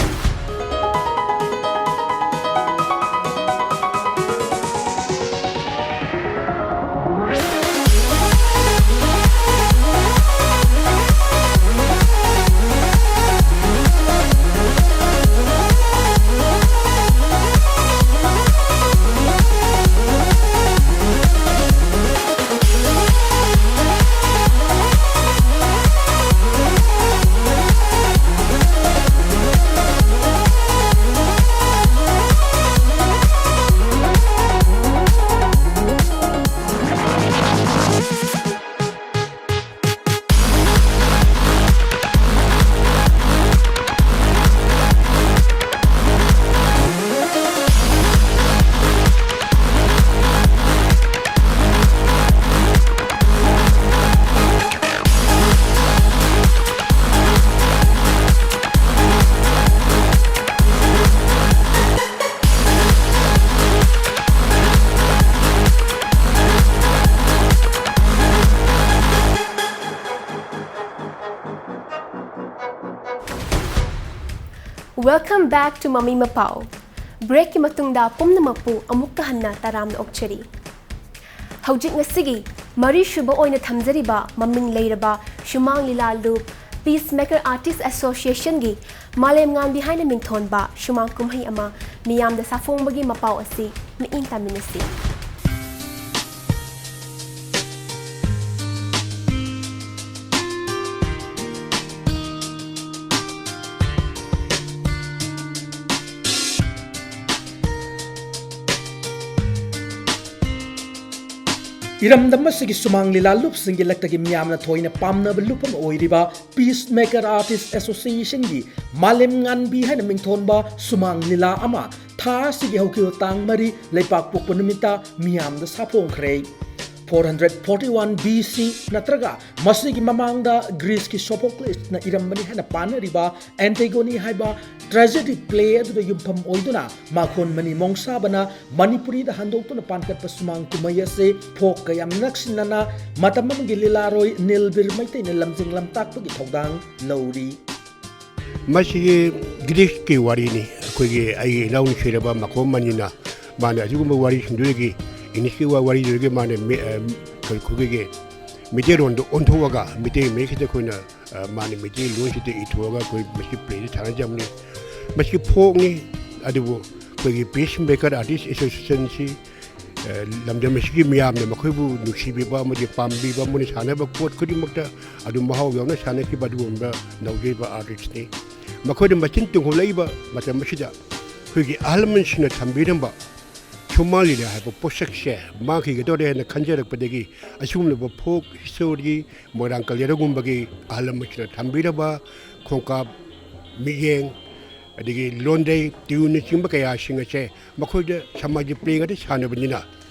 Welcome back to ꯃꯃꯤ ꯃꯄꯥꯎ꯫ Breakꯀꯤ ꯃꯇꯨꯡꯗ ꯄꯨꯝꯅꯃꯛꯄꯨ ꯑꯃꯨꯛꯀ ꯍꯟꯅ ꯇꯔꯥꯝꯅ ꯑꯣꯛꯆꯔꯤ꯫ ꯍꯧꯖꯤꯛ ꯉꯁꯤꯒꯤ ꯃꯔꯤꯁꯨꯕ ꯑꯣꯏꯅ ꯊꯝꯖꯔꯤꯕ ꯃꯃꯤꯡ ꯂꯩꯔꯕ ꯁꯨꯃꯥꯡ ꯂꯤꯂꯥ ꯂꯨꯞ Peacemaker Artist Associationꯒꯤ ꯃꯥꯂꯦꯝ ꯉꯥꯟꯕꯤ ꯍꯥꯏꯅ ꯃꯤꯡꯊꯣꯟꯕ ꯁꯨꯃꯥꯡ ꯀꯨꯝꯍꯩ ꯑꯃ ꯃꯤꯌꯥꯝꯗ ꯁꯥꯐꯣꯡꯕꯒꯤ ꯃꯄꯥꯎ ꯑꯁꯤ ꯃꯤꯠꯌꯦꯡ ꯇꯥꯃꯤꯟꯅꯁꯤ꯫ ꯏꯔꯝꯗꯝ ꯑꯁꯤꯒꯤ ꯁꯨꯃꯥꯡ ꯂꯤꯂꯥ ꯂꯨꯞꯁꯤꯡꯒꯤ ꯂꯛꯇꯒꯤ ꯃꯤꯌꯥꯝꯅ ꯊꯣꯏꯅ ꯄꯥꯝꯅꯕ ꯂꯨꯞ ꯑꯃ ꯑꯣꯏꯔꯤꯕ Peacemaker Artist Associationꯒꯤ ꯃꯥꯂꯦꯝ ꯉꯥꯟꯕꯤ ꯍꯥꯏꯅ ꯃꯤꯡꯊꯣꯟꯕ ꯁꯨꯃꯥꯡ ꯂꯤꯂꯥ ꯑꯃ ꯊꯥ ꯑꯁꯤꯒꯤ ꯍꯧꯈꯤꯕ ꯇꯥꯡ ꯃꯔꯤ ꯂꯩꯄꯥꯛꯄꯣꯛꯄ ꯅꯨꯃꯤꯠꯇ ꯃꯤꯌꯥꯝꯗ ꯁꯥꯐꯣꯡꯈ꯭ꯔꯦ꯫ Four hundred forty one B C ꯅꯠꯇ꯭ꯔꯒ ꯃꯁꯤꯒꯤ ꯃꯃꯥꯡꯗ ꯒ꯭ꯔꯤꯁꯀꯤ ꯁꯣꯐꯣꯀ꯭ꯂꯤꯁꯅ ꯏꯔꯝꯕꯅꯤ ꯍꯥꯏꯅ ꯄꯥꯅꯔꯤꯕ ꯑꯦꯟꯇꯤꯒꯣꯅꯤ ꯍꯥꯏꯕ tragedy play ꯑꯗꯨꯗ ꯌꯨꯝꯐꯝ ꯑꯣꯏꯗꯨꯅ ꯃꯈꯣꯟ ꯃꯅꯤ ꯃꯣꯡꯁꯥꯕꯅ ꯃꯅꯤꯄꯨꯔꯤꯗ ꯍꯟꯗꯣꯛꯇꯨꯅ ꯄꯥꯟꯈꯠꯄ ꯁꯨꯃꯥꯡ ꯀꯨꯝꯍꯩ ꯑꯁꯤ ꯐꯣꯛꯀ ꯌꯥꯝ ꯅꯛꯁꯤꯟꯅꯅ ꯃꯇꯝ ꯑꯃꯒꯤ ꯂꯤꯂꯥꯔꯣꯏ ꯅꯤꯜꯕꯤꯔ ꯃꯩꯇꯩꯅ ꯂꯝꯖꯤꯡ ꯂꯝꯇꯥꯛꯄꯒꯤ ꯊꯧꯗꯥꯡ ꯂꯧꯔꯤ꯫ ꯃꯁꯤꯒꯤ ꯒ꯭ꯔꯤꯁꯀꯤ ꯋꯥꯔꯤꯅꯤ꯫ ꯑꯩꯈꯣꯏꯒꯤ ꯑꯩꯒꯤ ꯏꯅꯥꯎ ꯅꯨꯡꯁꯤꯔꯕ ꯃꯈꯣꯝ ꯃꯅꯤꯅ ꯃꯥꯅ ꯑꯁꯤꯒꯨꯝꯕ ꯋꯥꯔꯤꯁꯤꯡꯗꯨꯗꯒꯤ, ꯏꯪꯂꯤꯁꯀꯤ ꯋꯥ-, ꯋꯥꯔꯤꯗꯨꯗꯒꯤ ꯃꯥꯅ ꯃꯤ-, ꯑ, ꯑꯩꯈꯣꯏꯒꯤ ꯃꯩꯇꯩꯂꯣꯟꯗ ꯑꯣꯟꯊꯣꯛꯑꯒ ꯃꯩꯇꯩ ꯃꯌꯦꯛꯁꯤꯗ ꯑꯩꯈꯣꯏꯅ, ꯑ, ꯃꯥꯅ ꯃꯩꯇꯩꯂꯣꯟꯁꯤꯗ ꯏꯊꯣꯛꯑꯒ ꯑꯩꯈꯣꯏ ꯃꯁꯤ playꯁꯤ ꯁꯥꯟꯅꯖꯕꯅꯤ꯫ ꯃꯁꯤ ꯐꯣꯛꯅꯤ, ꯑꯗꯨꯕꯨ ꯑꯩꯈꯣꯏꯒꯤ Peacemaker Artist Associationꯁꯤ ꯑ, ꯂꯝꯗꯝ ꯑꯁꯤꯒꯤ ꯃꯤꯌꯥꯝꯅ ꯃꯈꯣꯏꯕꯨ ꯅꯨꯡꯁꯤꯕꯤꯕ ꯑꯃꯗꯤ ꯄꯥꯝꯕꯤꯕ, ꯃꯣꯏꯅ ꯁꯥꯟꯅꯕ ꯄꯣꯠ ꯈꯨꯗꯤꯡꯃꯛꯇ ꯑꯗꯨꯝ ꯃꯍꯥꯎ ꯌꯥꯎꯅ ꯁꯥꯟꯅꯈꯤꯕ ꯑꯗꯨꯒꯨꯝꯕ ꯅꯧꯖꯔꯤꯕ artistꯅꯤ꯫ ꯃꯈꯣꯏꯅ ꯃꯆꯤꯟ ꯇꯨꯡꯍꯣꯜꯂꯛꯏꯕ ꯃꯇꯝ ꯑꯁꯤꯗ ꯑꯩꯈꯣꯏꯒꯤ ꯑꯍꯜ ꯂꯃꯟꯁꯤꯡꯅ ꯊꯝꯕꯤꯔꯝꯕ ꯁꯨꯃꯥꯡ ꯂꯤꯂꯥ ꯍꯥꯏꯕ ꯄꯣꯠꯁꯛꯁꯦ ꯃꯥꯡꯈꯤꯒꯗꯧꯔꯦ ꯍꯥꯏꯅ ꯈꯟꯖꯔꯛꯄꯗꯒꯤ ꯑꯁꯤꯒꯨꯝꯂꯕ folk history, ꯃꯣꯏꯔꯥꯡ ꯀꯂꯦꯔꯨꯒꯨꯝꯕꯒꯤ ꯑꯍꯜ ꯂꯃꯟꯁꯤꯡꯅ ꯊꯝꯕꯤꯔꯝꯕ ꯈꯣꯡꯀꯥꯞ, ꯃꯤꯠꯌꯦꯡ, ꯑꯗꯒꯤ ꯂꯣꯟꯗꯩ, tuneꯅꯆꯤꯡꯕ ꯀꯌꯥꯁꯤꯡ ꯑꯁꯦ ꯃꯈꯣꯏꯗ ꯁꯃꯥꯖꯒꯤ play ꯉꯥꯛꯇ ꯁꯥꯟꯅꯕꯅꯤꯅ,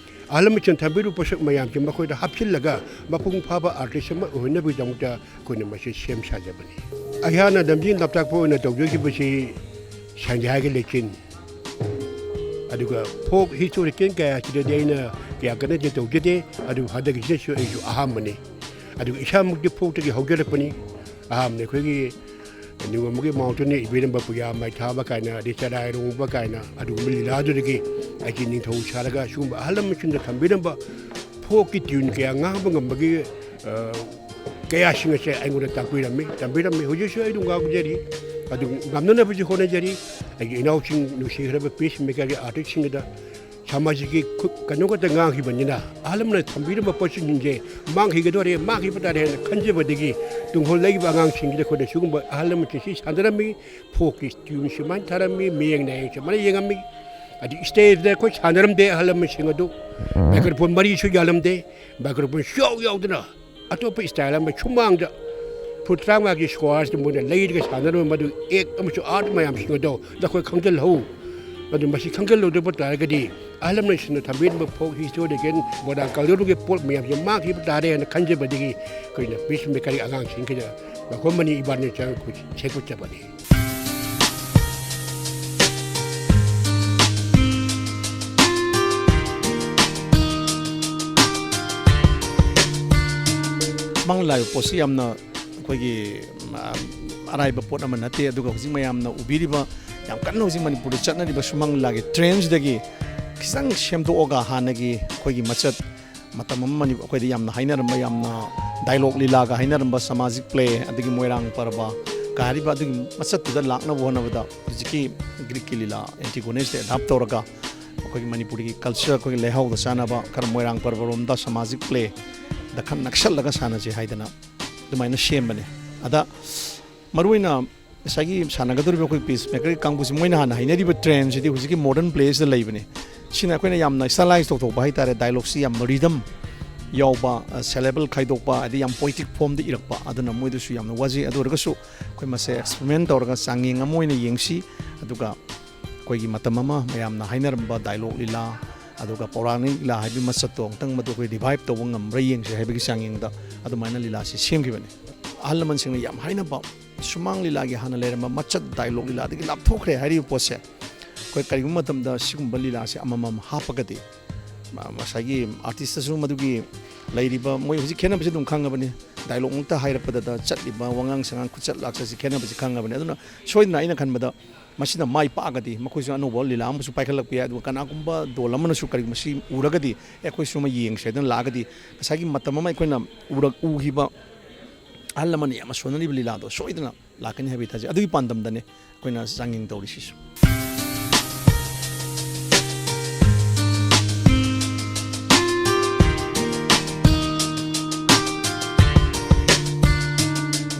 ꯑꯍꯜ ꯂꯃꯟꯁꯤꯡꯅ ꯊꯝꯕꯤꯔꯤꯕ ꯄꯣꯠꯁꯛ ꯃꯌꯥꯝꯁꯦ ꯃꯈꯣꯏꯗ ꯍꯥꯞꯆꯤꯜꯂꯒ ꯃꯄꯨꯡ ꯐꯥꯕ artist ꯑꯃ ꯑꯣꯏꯍꯟꯅꯕꯒꯤꯗꯃꯛꯇ ꯑꯩꯈꯣꯏꯅ ꯃꯁꯤ ꯁꯦꯝ ꯁꯥꯖꯕꯅꯤ꯫ ꯑꯩꯍꯥꯛꯅ ꯂꯝꯖꯤꯡ ꯂꯝꯇꯥꯛꯄ ꯑꯣꯏꯅ ꯇꯧꯖꯈꯤꯕꯁꯤ ꯁꯟꯙ꯭ꯌꯥꯒꯤ ꯂꯩꯆꯤꯟ, ꯑꯗꯨꯒ folk historical ꯀꯌꯥꯁꯤꯗꯗꯤ ꯑꯩꯅ ꯀꯌꯥ ꯀꯟꯅꯗꯤ ꯇꯧꯖꯗꯦ, ꯑꯗꯨꯕꯨ ꯍꯟꯗꯛꯀꯤꯁꯤꯗꯁꯨ ꯑꯩꯁꯨ ꯑꯍꯥꯟꯕꯅꯤ꯫ ꯑꯗꯨꯒ ꯏꯁꯥꯃꯛꯇꯤ folkꯇꯒꯤ ꯍꯧꯖꯔꯛꯄꯅꯤ꯫ ꯑꯍꯥꯟꯕꯅ ꯑꯩꯈꯣꯏꯒꯤ ꯅꯤꯉꯣꯝꯕꯒꯤ ꯃꯥꯎꯟꯇꯦꯟꯅ ꯏꯕꯤꯔꯝꯕ ꯄꯨꯌꯥ ꯃꯩ ꯊꯥꯕ ꯀꯥꯏꯅ, ꯑꯗꯩ ꯆꯔꯥꯏꯔꯣꯡꯕ ꯀꯥꯏꯅ, ꯑꯗꯨꯒꯨꯝꯕ ꯂꯤꯂꯥꯗꯨꯗꯒꯤ ꯑꯩꯁꯦ ꯅꯤꯡꯊꯧ ꯁꯥꯔꯒ ꯁꯤꯒꯨꯝꯕ ꯑꯍꯜ ꯂꯃꯟꯁꯤꯡꯅ ꯊꯝꯕꯤꯔꯝꯕ ꯐꯣꯛꯀꯤ ꯇ꯭ꯌꯨꯟ ꯀꯌꯥ ꯉꯥꯡꯕ ꯉꯝꯕꯒꯤ, ꯑ, ꯀꯌꯥꯁꯤꯡ ꯑꯁꯦ ꯑꯩꯉꯣꯟꯗ ꯇꯥꯛꯄꯤꯔꯝꯃꯤ, ꯇꯝꯕꯤꯔꯝꯃꯤ꯫ ꯍꯧꯖꯤꯛꯁꯨ ꯑꯩ ꯑꯗꯨꯝ ꯉꯥꯡꯖꯔꯤ, ꯑꯗꯨꯝ ꯉꯝꯅꯅꯕꯁꯨ ꯍꯣꯠꯅꯖꯔꯤ꯫ ꯑꯩꯒꯤ ꯏꯅꯥꯎꯁꯤꯡ, ꯅꯨꯡꯁꯤꯈ꯭ꯔꯕ ꯄꯤꯁ ꯃꯦꯀꯔꯒꯤ ꯑꯥꯔꯇꯤꯁꯁꯤꯡꯗ ꯁꯃꯥꯖꯒꯤ ꯈꯨ-, ꯀꯩꯅꯣ ꯈꯛꯇ ꯉꯥꯡꯈꯤꯕꯅꯤꯅ, ꯑꯍꯜ ꯂꯃꯟꯅ ꯊꯝꯕꯤꯔꯝꯕ ꯄꯣꯠꯁꯤꯡꯁꯦ ꯃꯥꯡꯈꯤꯒꯗꯧꯔꯦ, ꯃꯥꯡꯈꯤꯕ ꯇꯥꯔꯦ ꯍꯥꯏꯅ ꯈꯟꯖꯕꯗꯒꯤ ꯇꯨꯡꯍꯧ ꯂꯩꯈꯤꯕ ꯑꯉꯥꯡꯁꯤꯡꯁꯤꯗ ꯑꯩꯈꯣꯏꯅ ꯁꯤꯒꯨꯝꯕ ꯑꯍꯜ ꯂꯃꯟꯁꯤꯡꯁꯤ ꯁꯥꯟꯅꯔꯝꯃꯤ, ꯐꯣꯛꯀꯤ ꯇ꯭ꯌꯨꯟ ꯁꯨꯃꯥꯏꯅ ꯊꯥꯔꯝꯃꯤ, ꯃꯤꯌꯦꯡ ꯅꯥꯌꯦꯡ ꯁꯨꯃꯥꯏꯅ ꯌꯦꯡꯉꯝꯃꯤ꯫ ꯑꯗꯩ ꯁ꯭ꯇꯦꯖꯇ ꯑꯩꯈꯣꯏ ꯁꯥꯟꯅꯔꯝꯗꯦ ꯑꯍꯜ ꯂꯃꯟꯁꯤꯡ ꯑꯗꯨ, ꯃꯥꯏꯀ꯭ꯔꯣꯐꯣꯟ ꯃꯔꯤꯁꯨ ꯌꯥꯜꯂꯝꯗꯦ, ꯃꯥꯏꯀ꯭ꯔꯣꯐꯣꯟ ꯁꯨꯌꯥꯎ ꯌꯥꯎꯗꯅ ꯑꯇꯣꯞꯄ ꯁ꯭ꯇꯥꯏꯜ ꯑꯃ ꯁꯨꯃꯥꯡꯗ ꯐꯨꯠ ꯇꯔꯥꯃꯉꯥꯒꯤ ꯁ꯭ꯀ꯭ꯋꯥꯁꯇ ꯃꯣꯏꯅ ꯂꯩꯔꯒ ꯁꯥꯟꯅꯔꯝꯕ ꯃꯗꯨ ꯑꯦꯛ ꯑꯃꯁꯨꯡ ꯑꯥꯔꯠ ꯃꯌꯥꯝꯁꯤꯡ ꯑꯗꯣ ꯅꯈꯣꯏ ꯈꯪꯖꯤꯜꯍꯧ꯫ ꯑꯗꯨ ꯃꯁꯤ ꯈꯪꯖꯤꯜꯍꯧꯗꯕ ꯇꯥꯔꯒꯗꯤ ꯑꯍꯜ ꯂꯃꯟꯁꯤꯡꯅ ꯊꯝꯕꯤꯔꯝꯕ ꯐꯣꯛ ꯍꯤꯁꯇꯣꯔꯤꯀꯦꯜ ꯃꯣꯏꯔꯥꯡ ꯀꯜꯆꯔꯒꯤ ꯄꯣꯠ ꯃꯌꯥꯝꯁꯦ ꯃꯥꯡꯈꯤꯕ ꯇꯥꯔꯦ ꯍꯥꯏꯅ ꯈꯟꯖꯕꯗꯒꯤ ꯑꯩꯈꯣꯏꯅ ꯄꯤꯁ ꯃꯦꯀꯔꯒꯤ ꯑꯉꯥꯡꯁꯤꯡꯁꯤꯗ ꯃꯈꯣꯏ ꯃꯅꯤ ꯏꯕꯥꯅꯤ ꯆꯪ ꯁꯦꯝꯒꯠꯆꯕꯅꯤ꯫ ꯁꯨꯃꯥꯡ ꯂꯤꯂꯥ ꯍꯥꯏꯕ ꯄꯣꯠꯁꯤ ꯌꯥꯝꯅ ꯑꯩꯈꯣꯏꯒꯤ, ꯎꯝ, ꯑꯔꯥꯏꯕ ꯄꯣꯠ ꯑꯃ ꯅꯠꯇꯦ꯫ ꯑꯗꯨꯒ ꯍꯧꯖꯤꯛ ꯃꯌꯥꯝꯅ ꯎꯕꯤꯔꯤꯕ, ꯌꯥꯝ ꯀꯟꯅ ꯍꯧꯖꯤꯛ ꯃꯅꯤꯄꯨꯔꯗ ꯆꯠꯅꯔꯤꯕ ꯁꯨꯃꯥꯡ ꯂꯤꯂꯥꯒꯤ ꯇ꯭ꯔꯦꯟꯁꯤꯗꯒꯤ ꯈꯤꯇꯪ ꯁꯦꯝꯗꯣꯛꯑꯒ, ꯍꯥꯟꯅꯒꯤ ꯑꯩꯈꯣꯏꯒꯤ ꯃꯆꯠ, ꯃꯇꯝ ꯑꯃ ꯃꯅꯤ-, ꯑꯩꯈꯣꯏꯗ ꯌꯥꯝꯅ ꯍꯥꯏꯅꯔꯝꯕ, ꯌꯥꯝꯅ ꯗꯥꯏꯂꯣꯛ ꯂꯤꯂꯥꯒ ꯍꯥꯏꯅꯔꯝꯕ ꯁꯃꯥꯖꯤꯛ ꯄ꯭ꯂꯦ, ꯑꯗꯒꯤ ꯃꯣꯏꯔꯥꯡ ꯄꯔꯕ ꯀꯥꯏ ꯍꯥꯏꯔꯤꯕ ꯑꯗꯨꯒꯤ ꯃꯆꯠꯇꯨꯗ ꯂꯥꯛꯅꯕ ꯍꯣꯠꯅꯕꯗ ꯍꯧꯖꯤꯛꯀꯤ ꯒ꯭ꯔꯤꯛꯀꯤ ꯂꯤꯂꯥ ꯑꯦꯟꯇꯤꯒꯣꯅꯤꯁꯇ ꯑꯦꯗꯥꯞ ꯇꯧꯔꯒ ꯑꯩꯈꯣꯏꯒꯤ ꯃꯅꯤꯄꯨꯔꯤꯒꯤ ꯀꯜꯆꯔ, ꯑꯩꯈꯣꯏꯒꯤ ꯂꯩꯍꯥꯎꯗ ꯆꯥꯟꯅꯕ ꯈꯔ ꯃꯣꯏꯔꯥꯡ ꯄꯔꯕꯔꯣꯝꯗ ꯁꯃꯥꯖꯤꯛ ꯄ꯭ꯂꯦꯗ ꯈꯔ ꯅꯛꯁꯜꯂꯒ ꯁꯥꯟꯅꯁꯦ ꯍꯥꯏꯗꯅ ꯑꯗꯨꯃꯥꯏꯅ ꯁꯦꯝꯕꯅꯦ꯫ ꯑꯗ ꯃꯔꯨꯑꯣꯏꯅ ꯉꯁꯥꯏꯒꯤ ꯁꯥꯟꯅꯒꯗꯧꯔꯤꯕ ꯑꯩꯈꯣꯏ ꯄꯤꯁ ꯃꯦꯀꯔꯒꯤ ꯀꯥꯡꯕꯨꯁꯤ ꯃꯣꯏꯅ ꯍꯥꯟꯅ ꯍꯥꯏꯅꯔꯤꯕ ꯇ꯭ꯔꯦꯟꯁꯤꯗꯤ ꯍꯧꯖꯤꯛꯀꯤ ꯃꯣꯗꯔꯟ ꯄ꯭ꯂꯦꯁꯤꯗ ꯂꯩꯕꯅꯦ꯫ ꯁꯤꯅ ꯑꯩꯈꯣꯏꯅ ꯌꯥꯝꯅ ꯁ꯭ꯇꯥꯏꯂꯥꯏꯁ ꯇꯧꯊꯣꯛꯄ ꯍꯥꯏꯇꯥꯔꯦ, ꯗꯥꯏꯂꯣꯛꯁꯤ ꯌꯥꯝ ꯔꯤꯗꯝ ꯌꯥꯎꯕ, ꯑ, ꯁꯦꯂꯦꯕꯜ ꯈꯥꯏꯗꯣꯛꯄ, ꯍꯥꯏꯗꯤ ꯌꯥꯝ ꯄꯣꯏꯇꯤꯛ ꯐꯣꯝꯗ ꯏꯔꯛꯄ, ꯑꯗꯨꯅ ꯃꯣꯏꯗꯁꯨ ꯌꯥꯝꯅ ꯋꯥꯖꯩ꯫ ꯑꯗꯨ ꯑꯣꯏꯔꯒꯁꯨ ꯑꯩꯈꯣꯏ ꯃꯁꯦ ꯑꯦꯛꯁꯄꯔꯤꯃꯦꯟ ꯇꯧꯔꯒ ꯆꯥꯡꯌꯦꯡ ꯑꯃ ꯑꯣꯏꯅ ꯌꯦꯡꯁꯤ, ꯑꯗꯨꯒ ꯑꯩꯈꯣꯏꯒꯤ ꯃꯇꯝ ꯑꯃ ꯃꯌꯥꯝꯅ ꯍꯥꯏꯅꯔꯝꯕ ꯗꯥꯏꯂꯣꯛ ꯂꯤꯂꯥ, ꯑꯗꯨꯒ ꯄꯧꯔꯥꯅꯤꯛ ꯂꯤꯂꯥ ꯍꯥꯏꯕꯒꯤ ꯃꯆꯠꯇꯣ ꯑꯃꯨꯛꯇꯪ ꯃꯗꯨ ꯑꯩꯈꯣꯏ ꯔꯤꯚꯥꯏꯞ ꯇꯧꯕ ꯉꯝꯕ꯭ꯔꯥ ꯌꯦꯡꯁꯦ ꯍꯥꯏꯕꯒꯤ ꯆꯥꯡꯌꯦꯡꯗ ꯑꯗꯨꯃꯥꯏꯅ ꯂꯤꯂꯥꯁꯤ ꯁꯦꯝꯈꯤꯕꯅꯤ꯫ ꯑꯍꯜ ꯂꯃꯟꯁꯤꯡꯅ ꯌꯥꯝ ꯍꯥꯏꯅꯕ ꯁꯨꯃꯥꯡ ꯂꯤꯂꯥꯒꯤ ꯍꯥꯟꯅ ꯂꯩꯔꯝꯕ ꯃꯆꯠ ꯗꯥꯏꯂꯣꯛ ꯂꯤꯂꯥꯗꯒꯤ ꯂꯥꯞꯊꯣꯛꯈ꯭ꯔꯦ ꯍꯥꯏꯔꯤꯕ ꯄꯣꯠꯁꯦ ꯑꯩꯈꯣꯏ ꯀꯔꯤꯒꯨꯝꯕ ꯃꯇꯝꯗ ꯁꯤꯒꯨꯝꯕ ꯂꯤꯂꯥꯁꯦ ꯑꯃꯃꯝ ꯍꯥꯞꯄꯒꯗꯤ, ꯃ-, ꯉꯁꯥꯏꯒꯤ ꯑꯥꯔꯇꯤꯁꯇꯁꯨ ꯃꯗꯨꯒꯤ ꯂꯩꯔꯤꯕ, ꯃꯣꯏ ꯍꯧꯖꯤꯛ ꯈꯦꯠꯅꯕꯁꯦ ꯑꯗꯨꯝ ꯈꯪꯉꯕꯅꯤ꯫ ꯗꯥꯏꯂꯣꯛ ꯉꯛꯇ ꯍꯥꯏꯔꯛꯄꯗꯗ ꯆꯠꯂꯤꯕ ꯋꯥꯉꯥꯡ ꯁꯉꯥꯡ, ꯈꯨꯠꯆꯠ ꯂꯥꯛꯆꯠꯁꯤ ꯈꯦꯠꯅꯕꯁꯤ ꯈꯪꯉꯕꯅꯤ꯫ ꯑꯗꯨꯅ ꯁꯣꯏꯗꯅ ꯑꯩꯅ ꯈꯟꯕꯗ ꯃꯁꯤꯅ ꯃꯥꯏ ꯄꯥꯛꯑꯒꯗꯤ ꯃꯈꯣꯏꯁꯨ ꯑꯅꯧꯕ ꯂꯤꯂꯥ ꯑꯃꯁꯨ ꯄꯥꯏꯈꯠꯂꯛꯄ ꯌꯥꯏ꯫ ꯑꯗꯨꯒ ꯀꯅꯥꯒꯨꯝꯕ ꯗꯣꯜ ꯑꯃꯅꯁꯨ ꯀꯔꯤꯒꯨꯝꯕ ꯁꯤ ꯎꯔꯒꯗꯤ, "ꯑꯦ, ꯑꯩꯈꯣꯏꯁꯨ ꯑꯃ ꯌꯦꯡꯁꯦ" ꯍꯥꯏꯗꯅ ꯂꯥꯛꯑꯒꯗꯤ, ꯉꯁꯥꯏꯒꯤ ꯃꯇꯝ ꯑꯃ ꯑꯩꯈꯣꯏꯅ ꯎꯔꯛ-, ꯎꯈꯤꯕ ꯑꯍꯜ ꯂꯃꯟꯅ ꯌꯥꯝꯅ ꯁꯣꯟꯅꯔꯤꯕ ꯂꯤꯂꯥꯗꯣ ꯁꯣꯏꯗꯅ ꯂꯥꯛꯀꯅꯤ ꯍꯥꯏꯕꯒꯤ ꯊꯥꯖꯩ꯫ ꯑꯗꯨꯒꯤ ꯄꯥꯟꯗꯝꯗꯅꯦ ꯑꯩꯈꯣꯏꯅ ꯆꯥꯡꯌꯦꯡ ꯇꯧꯔꯤꯁꯤꯁꯨ꯫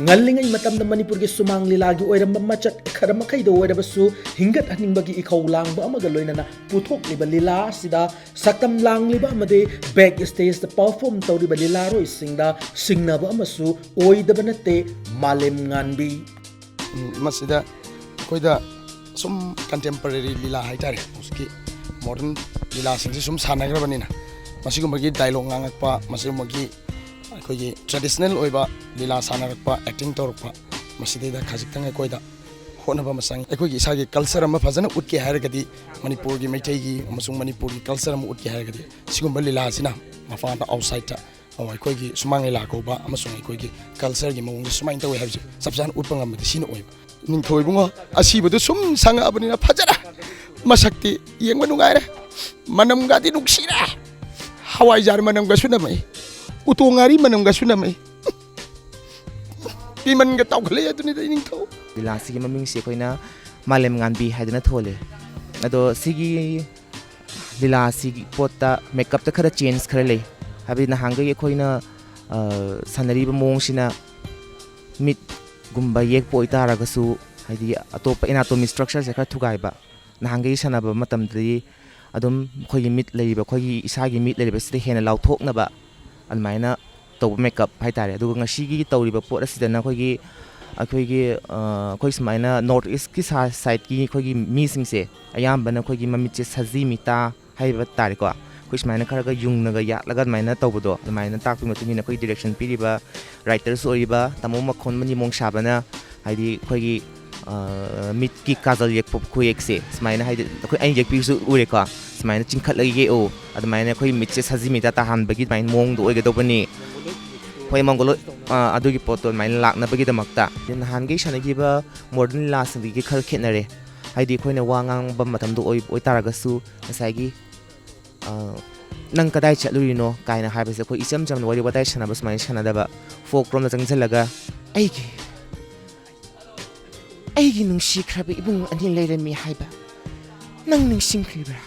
ꯉꯜꯂꯤꯉꯩ ꯃꯇꯝꯗ ꯃꯅꯤꯄꯨꯔꯒꯤ ꯁꯨꯃꯥꯡ ꯂꯤꯂꯥꯒꯤ ꯑꯣꯏꯔꯝꯕ ꯃꯆꯠ ꯈꯔ ꯃꯈꯩꯗ ꯑꯣꯏꯔꯕꯁꯨ ꯍꯤꯡꯒꯠꯍꯟꯅꯤꯡꯕꯒꯤ ꯏꯈꯧ ꯂꯥꯡꯕ ꯑꯃꯒ ꯂꯣꯏꯅꯅ ꯄꯨꯊꯣꯛꯂꯤꯕ ꯂꯤꯂꯥ ꯑꯁꯤꯗ ꯁꯛꯇꯝ ꯂꯥꯡꯂꯤꯕ ꯑꯃꯗꯤ ꯕꯦꯛ ꯁ꯭ꯇꯦꯖꯇ ꯄꯔꯐꯣꯔꯝ ꯇꯧꯔꯤꯕ ꯂꯤꯂꯥꯔꯣꯏꯁꯤꯡꯗ ꯁꯤꯡꯅꯕ ꯑꯃꯁꯨ ꯑꯣꯏꯗꯕ ꯅꯠꯇꯦ ꯃꯥꯂꯦꯝ ꯉꯥꯟꯕꯤ꯫ ꯎꯝ, ꯃꯁꯤꯗ ꯑꯩꯈꯣꯏꯗ ꯁꯨꯝ ꯀꯟꯇꯦꯝꯄꯔꯦꯔꯤ ꯂꯤꯂꯥ ꯍꯥꯏꯇꯥꯔꯦ, ꯍꯧꯖꯤꯛꯀꯤ ꯃꯣꯗꯔꯟ ꯂꯤꯂꯥꯁꯤꯡꯁꯤ ꯁꯨꯝ ꯁꯥꯟꯅꯈ꯭ꯔꯕꯅꯤꯅ, ꯃꯁꯤꯒꯨꯝꯕꯒꯤ ꯗꯥꯏꯂꯣꯛ ꯉꯥꯡꯉꯛꯄ, ꯃꯁꯤꯒꯨꯝꯕꯒꯤ ꯑꯩꯈꯣꯏꯒꯤ ꯇ꯭ꯔꯦꯗꯤꯁꯅꯦꯜ ꯑꯣꯏꯕ ꯂꯤꯂꯥ ꯁꯥꯟꯅꯔꯛꯄ, ꯑꯦꯛꯇꯤꯡ ꯇꯧꯔꯛꯄ, ꯃꯁꯤꯗꯩꯗ ꯈꯖꯤꯛꯇꯪ ꯑꯩꯈꯣꯏꯗ ꯍꯣꯠꯅꯕ ꯑꯃ ꯆꯪꯉꯤ꯫ ꯑꯩꯈꯣꯏꯒꯤ ꯏꯁꯥꯒꯤ ꯀꯜꯆꯔ ꯑꯃ ꯐꯖꯅ ꯎꯠꯀꯦ ꯍꯥꯏꯔꯒꯗꯤ, ꯃꯅꯤꯄꯨꯔꯒꯤ ꯃꯩꯇꯩꯒꯤ ꯑꯃꯁꯨꯡ ꯃꯅꯤꯄꯨꯔꯒꯤ ꯀꯜꯆꯔ ꯑꯃ ꯎꯠꯀꯦ ꯍꯥꯏꯔꯒꯗꯤ, ꯁꯤꯒꯨꯝꯕ ꯂꯤꯂꯥ ꯑꯁꯤꯅ ꯃꯄꯥꯟꯗ, ꯑꯥꯎꯠꯁꯥꯏꯠꯇ, ꯑꯣ, ꯑꯩꯈꯣꯏꯒꯤ ꯁꯨꯃꯥꯡ ꯂꯤꯂꯥ ꯀꯧꯕ ꯑꯃꯁꯨꯡ ꯑꯩꯈꯣꯏꯒꯤ ꯀꯜꯆꯔꯒꯤ ꯃꯑꯣꯡꯁꯦ ꯁꯨꯃꯥꯏꯅ ꯇꯧꯋꯦ ꯍꯥꯏꯕꯁꯦ ꯆꯞ ꯆꯥꯅ ꯎꯠꯄ ꯉꯝꯕꯗꯤ ꯁꯤꯅ ꯑꯣꯏꯕ꯫ ꯅꯤꯡꯊꯧ ꯏꯕꯨꯡꯉꯣ, ꯑꯁꯤꯕꯗꯨ ꯁꯨꯝ ꯁꯪꯉꯛꯑꯕꯅꯤꯅ ꯐꯖꯔꯦ꯫ ꯃꯁꯛꯇꯤ ꯌꯦꯡꯕ ꯅꯨꯡꯉꯥꯏꯔꯦ꯫ ꯃꯅꯝꯒꯗꯤ ꯅꯨꯡꯁꯤꯔꯦ꯫ ꯍꯋꯥꯏꯖꯥꯔ ꯃꯅꯝꯒꯁꯨ ꯅꯝꯃꯛꯏ꯫ ꯎꯇꯣꯡ ꯉꯥꯔꯤ ꯃꯅꯝꯒꯁꯨ ꯅꯝꯃꯛꯏ꯫ ꯄꯤꯃꯟꯒ ꯇꯥꯎꯈꯠꯂꯛꯑꯦ ꯑꯗꯨꯅꯤꯗ ꯏꯅꯤꯡꯊꯧ꯫ ꯂꯤꯂꯥꯁꯤꯒꯤ ꯃꯃꯤꯡꯁꯤ ꯑꯩꯈꯣꯏꯅ ꯃꯥꯂꯦꯝ ꯉꯥꯟꯕꯤ ꯍꯥꯏꯗꯅ ꯊꯣꯜꯂꯦ꯫ ꯑꯗꯣ ꯁꯤꯒꯤ ꯂꯤꯂꯥꯁꯤꯒꯤ ꯄꯣꯠꯇ ꯃꯦꯀꯞꯇ ꯈꯔ ꯆꯦꯟꯖ ꯈꯔ ꯂꯩ꯫ ꯍꯥꯏꯕꯗꯤ ꯅꯍꯥꯟꯈꯩ ꯑꯩꯈꯣꯏꯅ, ꯑ, ꯁꯥꯟꯅꯔꯤꯕ ꯃꯑꯣꯡꯁꯤꯅ ꯃꯤꯠꯒꯨꯝꯕ ꯌꯦꯛꯄ ꯑꯣꯏꯇꯥꯔꯒꯁꯨ, ꯍꯥꯏꯗꯤ ꯑꯇꯣꯞꯄ ꯑꯦꯅꯥꯇꯣꯃꯤ ꯁ꯭ꯇ꯭ꯔꯛꯆꯔꯁꯦ ꯈꯔ ꯊꯨꯒꯥꯏꯕ꯫ ꯅꯍꯥꯟꯈꯩ ꯁꯥꯟꯅꯕ ꯃꯇꯝꯗꯗꯤ ꯑꯗꯨꯝ ꯑꯩꯈꯣꯏꯒꯤ ꯃꯤꯠ ꯂꯩꯔꯤꯕ, ꯑꯩꯈꯣꯏꯒꯤ ꯏꯁꯥꯒꯤ ꯃꯤꯠ ꯂꯩꯔꯤꯕꯁꯤꯗ ꯍꯦꯟꯅ ꯂꯥꯎꯊꯣꯛꯅꯕ ꯑꯗꯨꯃꯥꯏꯅ ꯇꯧꯕ ꯃꯦꯀꯞ ꯍꯥꯏꯇꯥꯔꯦ꯫ ꯑꯗꯨꯒ ꯉꯁꯤꯒꯤ ꯇꯧꯔꯤꯕ ꯄꯣꯠ ꯑꯁꯤꯗꯅ ꯑꯩꯈꯣꯏꯒꯤ, ꯑꯩꯈꯣꯏꯒꯤ, ꯑ, ꯑꯩꯈꯣꯏ ꯁꯨꯃꯥꯏꯅ ꯅꯣꯔꯠ ꯏꯁꯀꯤ ꯁꯥ-, ꯁꯥꯏꯠꯀꯤ ꯑꯩꯈꯣꯏꯒꯤ ꯃꯤꯁꯤꯡꯁꯦ ꯑꯌꯥꯝꯕꯅ ꯑꯩꯈꯣꯏꯒꯤ ꯃꯃꯤꯠꯁꯦ ꯁꯖꯤ ꯃꯤꯇꯥ ꯍꯥꯏꯕ ꯇꯥꯔꯦꯀꯣ꯫ ꯑꯩꯈꯣꯏ ꯁꯨꯃꯥꯏꯅ ꯈꯔꯒ ꯌꯨꯡꯅꯒ ꯌꯥꯠꯂꯒ ꯑꯗꯨꯃꯥꯏꯅ ꯇꯧꯕꯗꯣ, ꯑꯗꯨꯃꯥꯏꯅ ꯇꯥꯛꯄꯒꯤ ꯃꯇꯨꯡ ꯏꯟꯅ ꯑꯩꯈꯣꯏ ꯗꯤꯔꯦꯛꯁꯟ ꯄꯤꯔꯤꯕ ꯔꯥꯏꯇꯔꯁꯨ ꯑꯣꯏꯔꯤꯕ ꯇꯥꯃꯣ ꯃꯈꯣꯟ ꯃꯅꯤ ꯃꯣꯡꯁꯥꯕꯅ ꯍꯥꯏꯗꯤ ꯑꯩꯈꯣꯏꯒꯤ, ꯑ, ꯃꯤꯠꯀꯤ ꯀꯥꯖꯜ ꯌꯦꯛꯄ ꯈꯨꯌꯦꯛꯁꯦ ꯁꯨꯃꯥꯏꯅ ꯍꯥꯏꯗꯤ ꯑꯩꯈꯣꯏ ꯑꯩꯅ ꯌꯦꯛꯄꯤꯕꯁꯨ ꯎꯔꯦꯀꯣ, ꯁꯨꯃꯥꯏꯅ ꯆꯤꯡꯈꯠꯂꯒ ꯌꯦꯛꯑꯣ, ꯑꯗꯨꯃꯥꯏꯅ ꯑꯩꯈꯣꯏ ꯃꯤꯠꯁꯦ ꯁꯖꯤ ꯃꯤꯇꯥ ꯇꯥꯍꯟꯕꯒꯤ ꯑꯗꯨꯃꯥꯏꯅ ꯃꯑꯣꯡꯗꯣ ꯑꯣꯏꯒꯗꯧꯕꯅꯤ꯫ ꯍꯣꯏ, ꯃꯪꯒꯣꯂꯣꯏ, ꯑ, ꯑꯗꯨꯒꯤ ꯄꯣꯠꯇꯣ ꯑꯗꯨꯃꯥꯏꯅ ꯂꯥꯛꯅꯕꯒꯤꯗꯃꯛꯇ꯫ ꯅꯍꯥꯟꯈꯩ ꯁꯥꯟꯅꯈꯤꯕ ꯃꯣꯗꯔꯟ ꯂꯤꯂꯥꯁꯤꯡꯗꯒꯤ ꯈꯔ ꯈꯦꯠꯅꯔꯦ꯫ ꯍꯥꯏꯗꯤ ꯑꯩꯈꯣꯏꯅ ꯋꯥ ꯉꯥꯡꯕ ꯃꯇꯝꯗ ꯑꯣꯏ-, ꯑꯣꯏꯇꯥꯔꯒꯁꯨ ꯉꯁꯥꯏꯒꯤ, ꯑ, "ꯅꯪ ꯀꯗꯥꯏ ꯆꯠꯂꯨꯔꯤꯅꯣ?" ꯀꯥꯏꯅ ꯍꯥꯏꯕꯁꯦ ꯑꯩꯈꯣꯏ ꯏꯆꯝ ꯆꯝꯅ ꯋꯥꯔꯤ ꯋꯥꯇꯥꯏ ꯁꯥꯟꯅꯕ ꯁꯨꯃꯥꯏꯅ ꯁꯥꯟꯅꯗꯕ, ꯐꯣꯛ ꯔꯣꯝꯗ ꯆꯪꯁꯤꯜꯂꯒ, "ꯑꯩꯒꯤ, ꯑꯩꯒꯤ ꯅꯨꯡꯁꯤꯈ꯭ꯔꯕ ꯏꯕꯨꯡ ꯑꯅꯤ ꯂꯩꯔꯝꯃꯤ ꯍꯥꯏꯕ ꯅꯪ ꯅꯤꯡꯁꯤꯡꯈ꯭ꯔꯤꯕ꯭ꯔꯥ?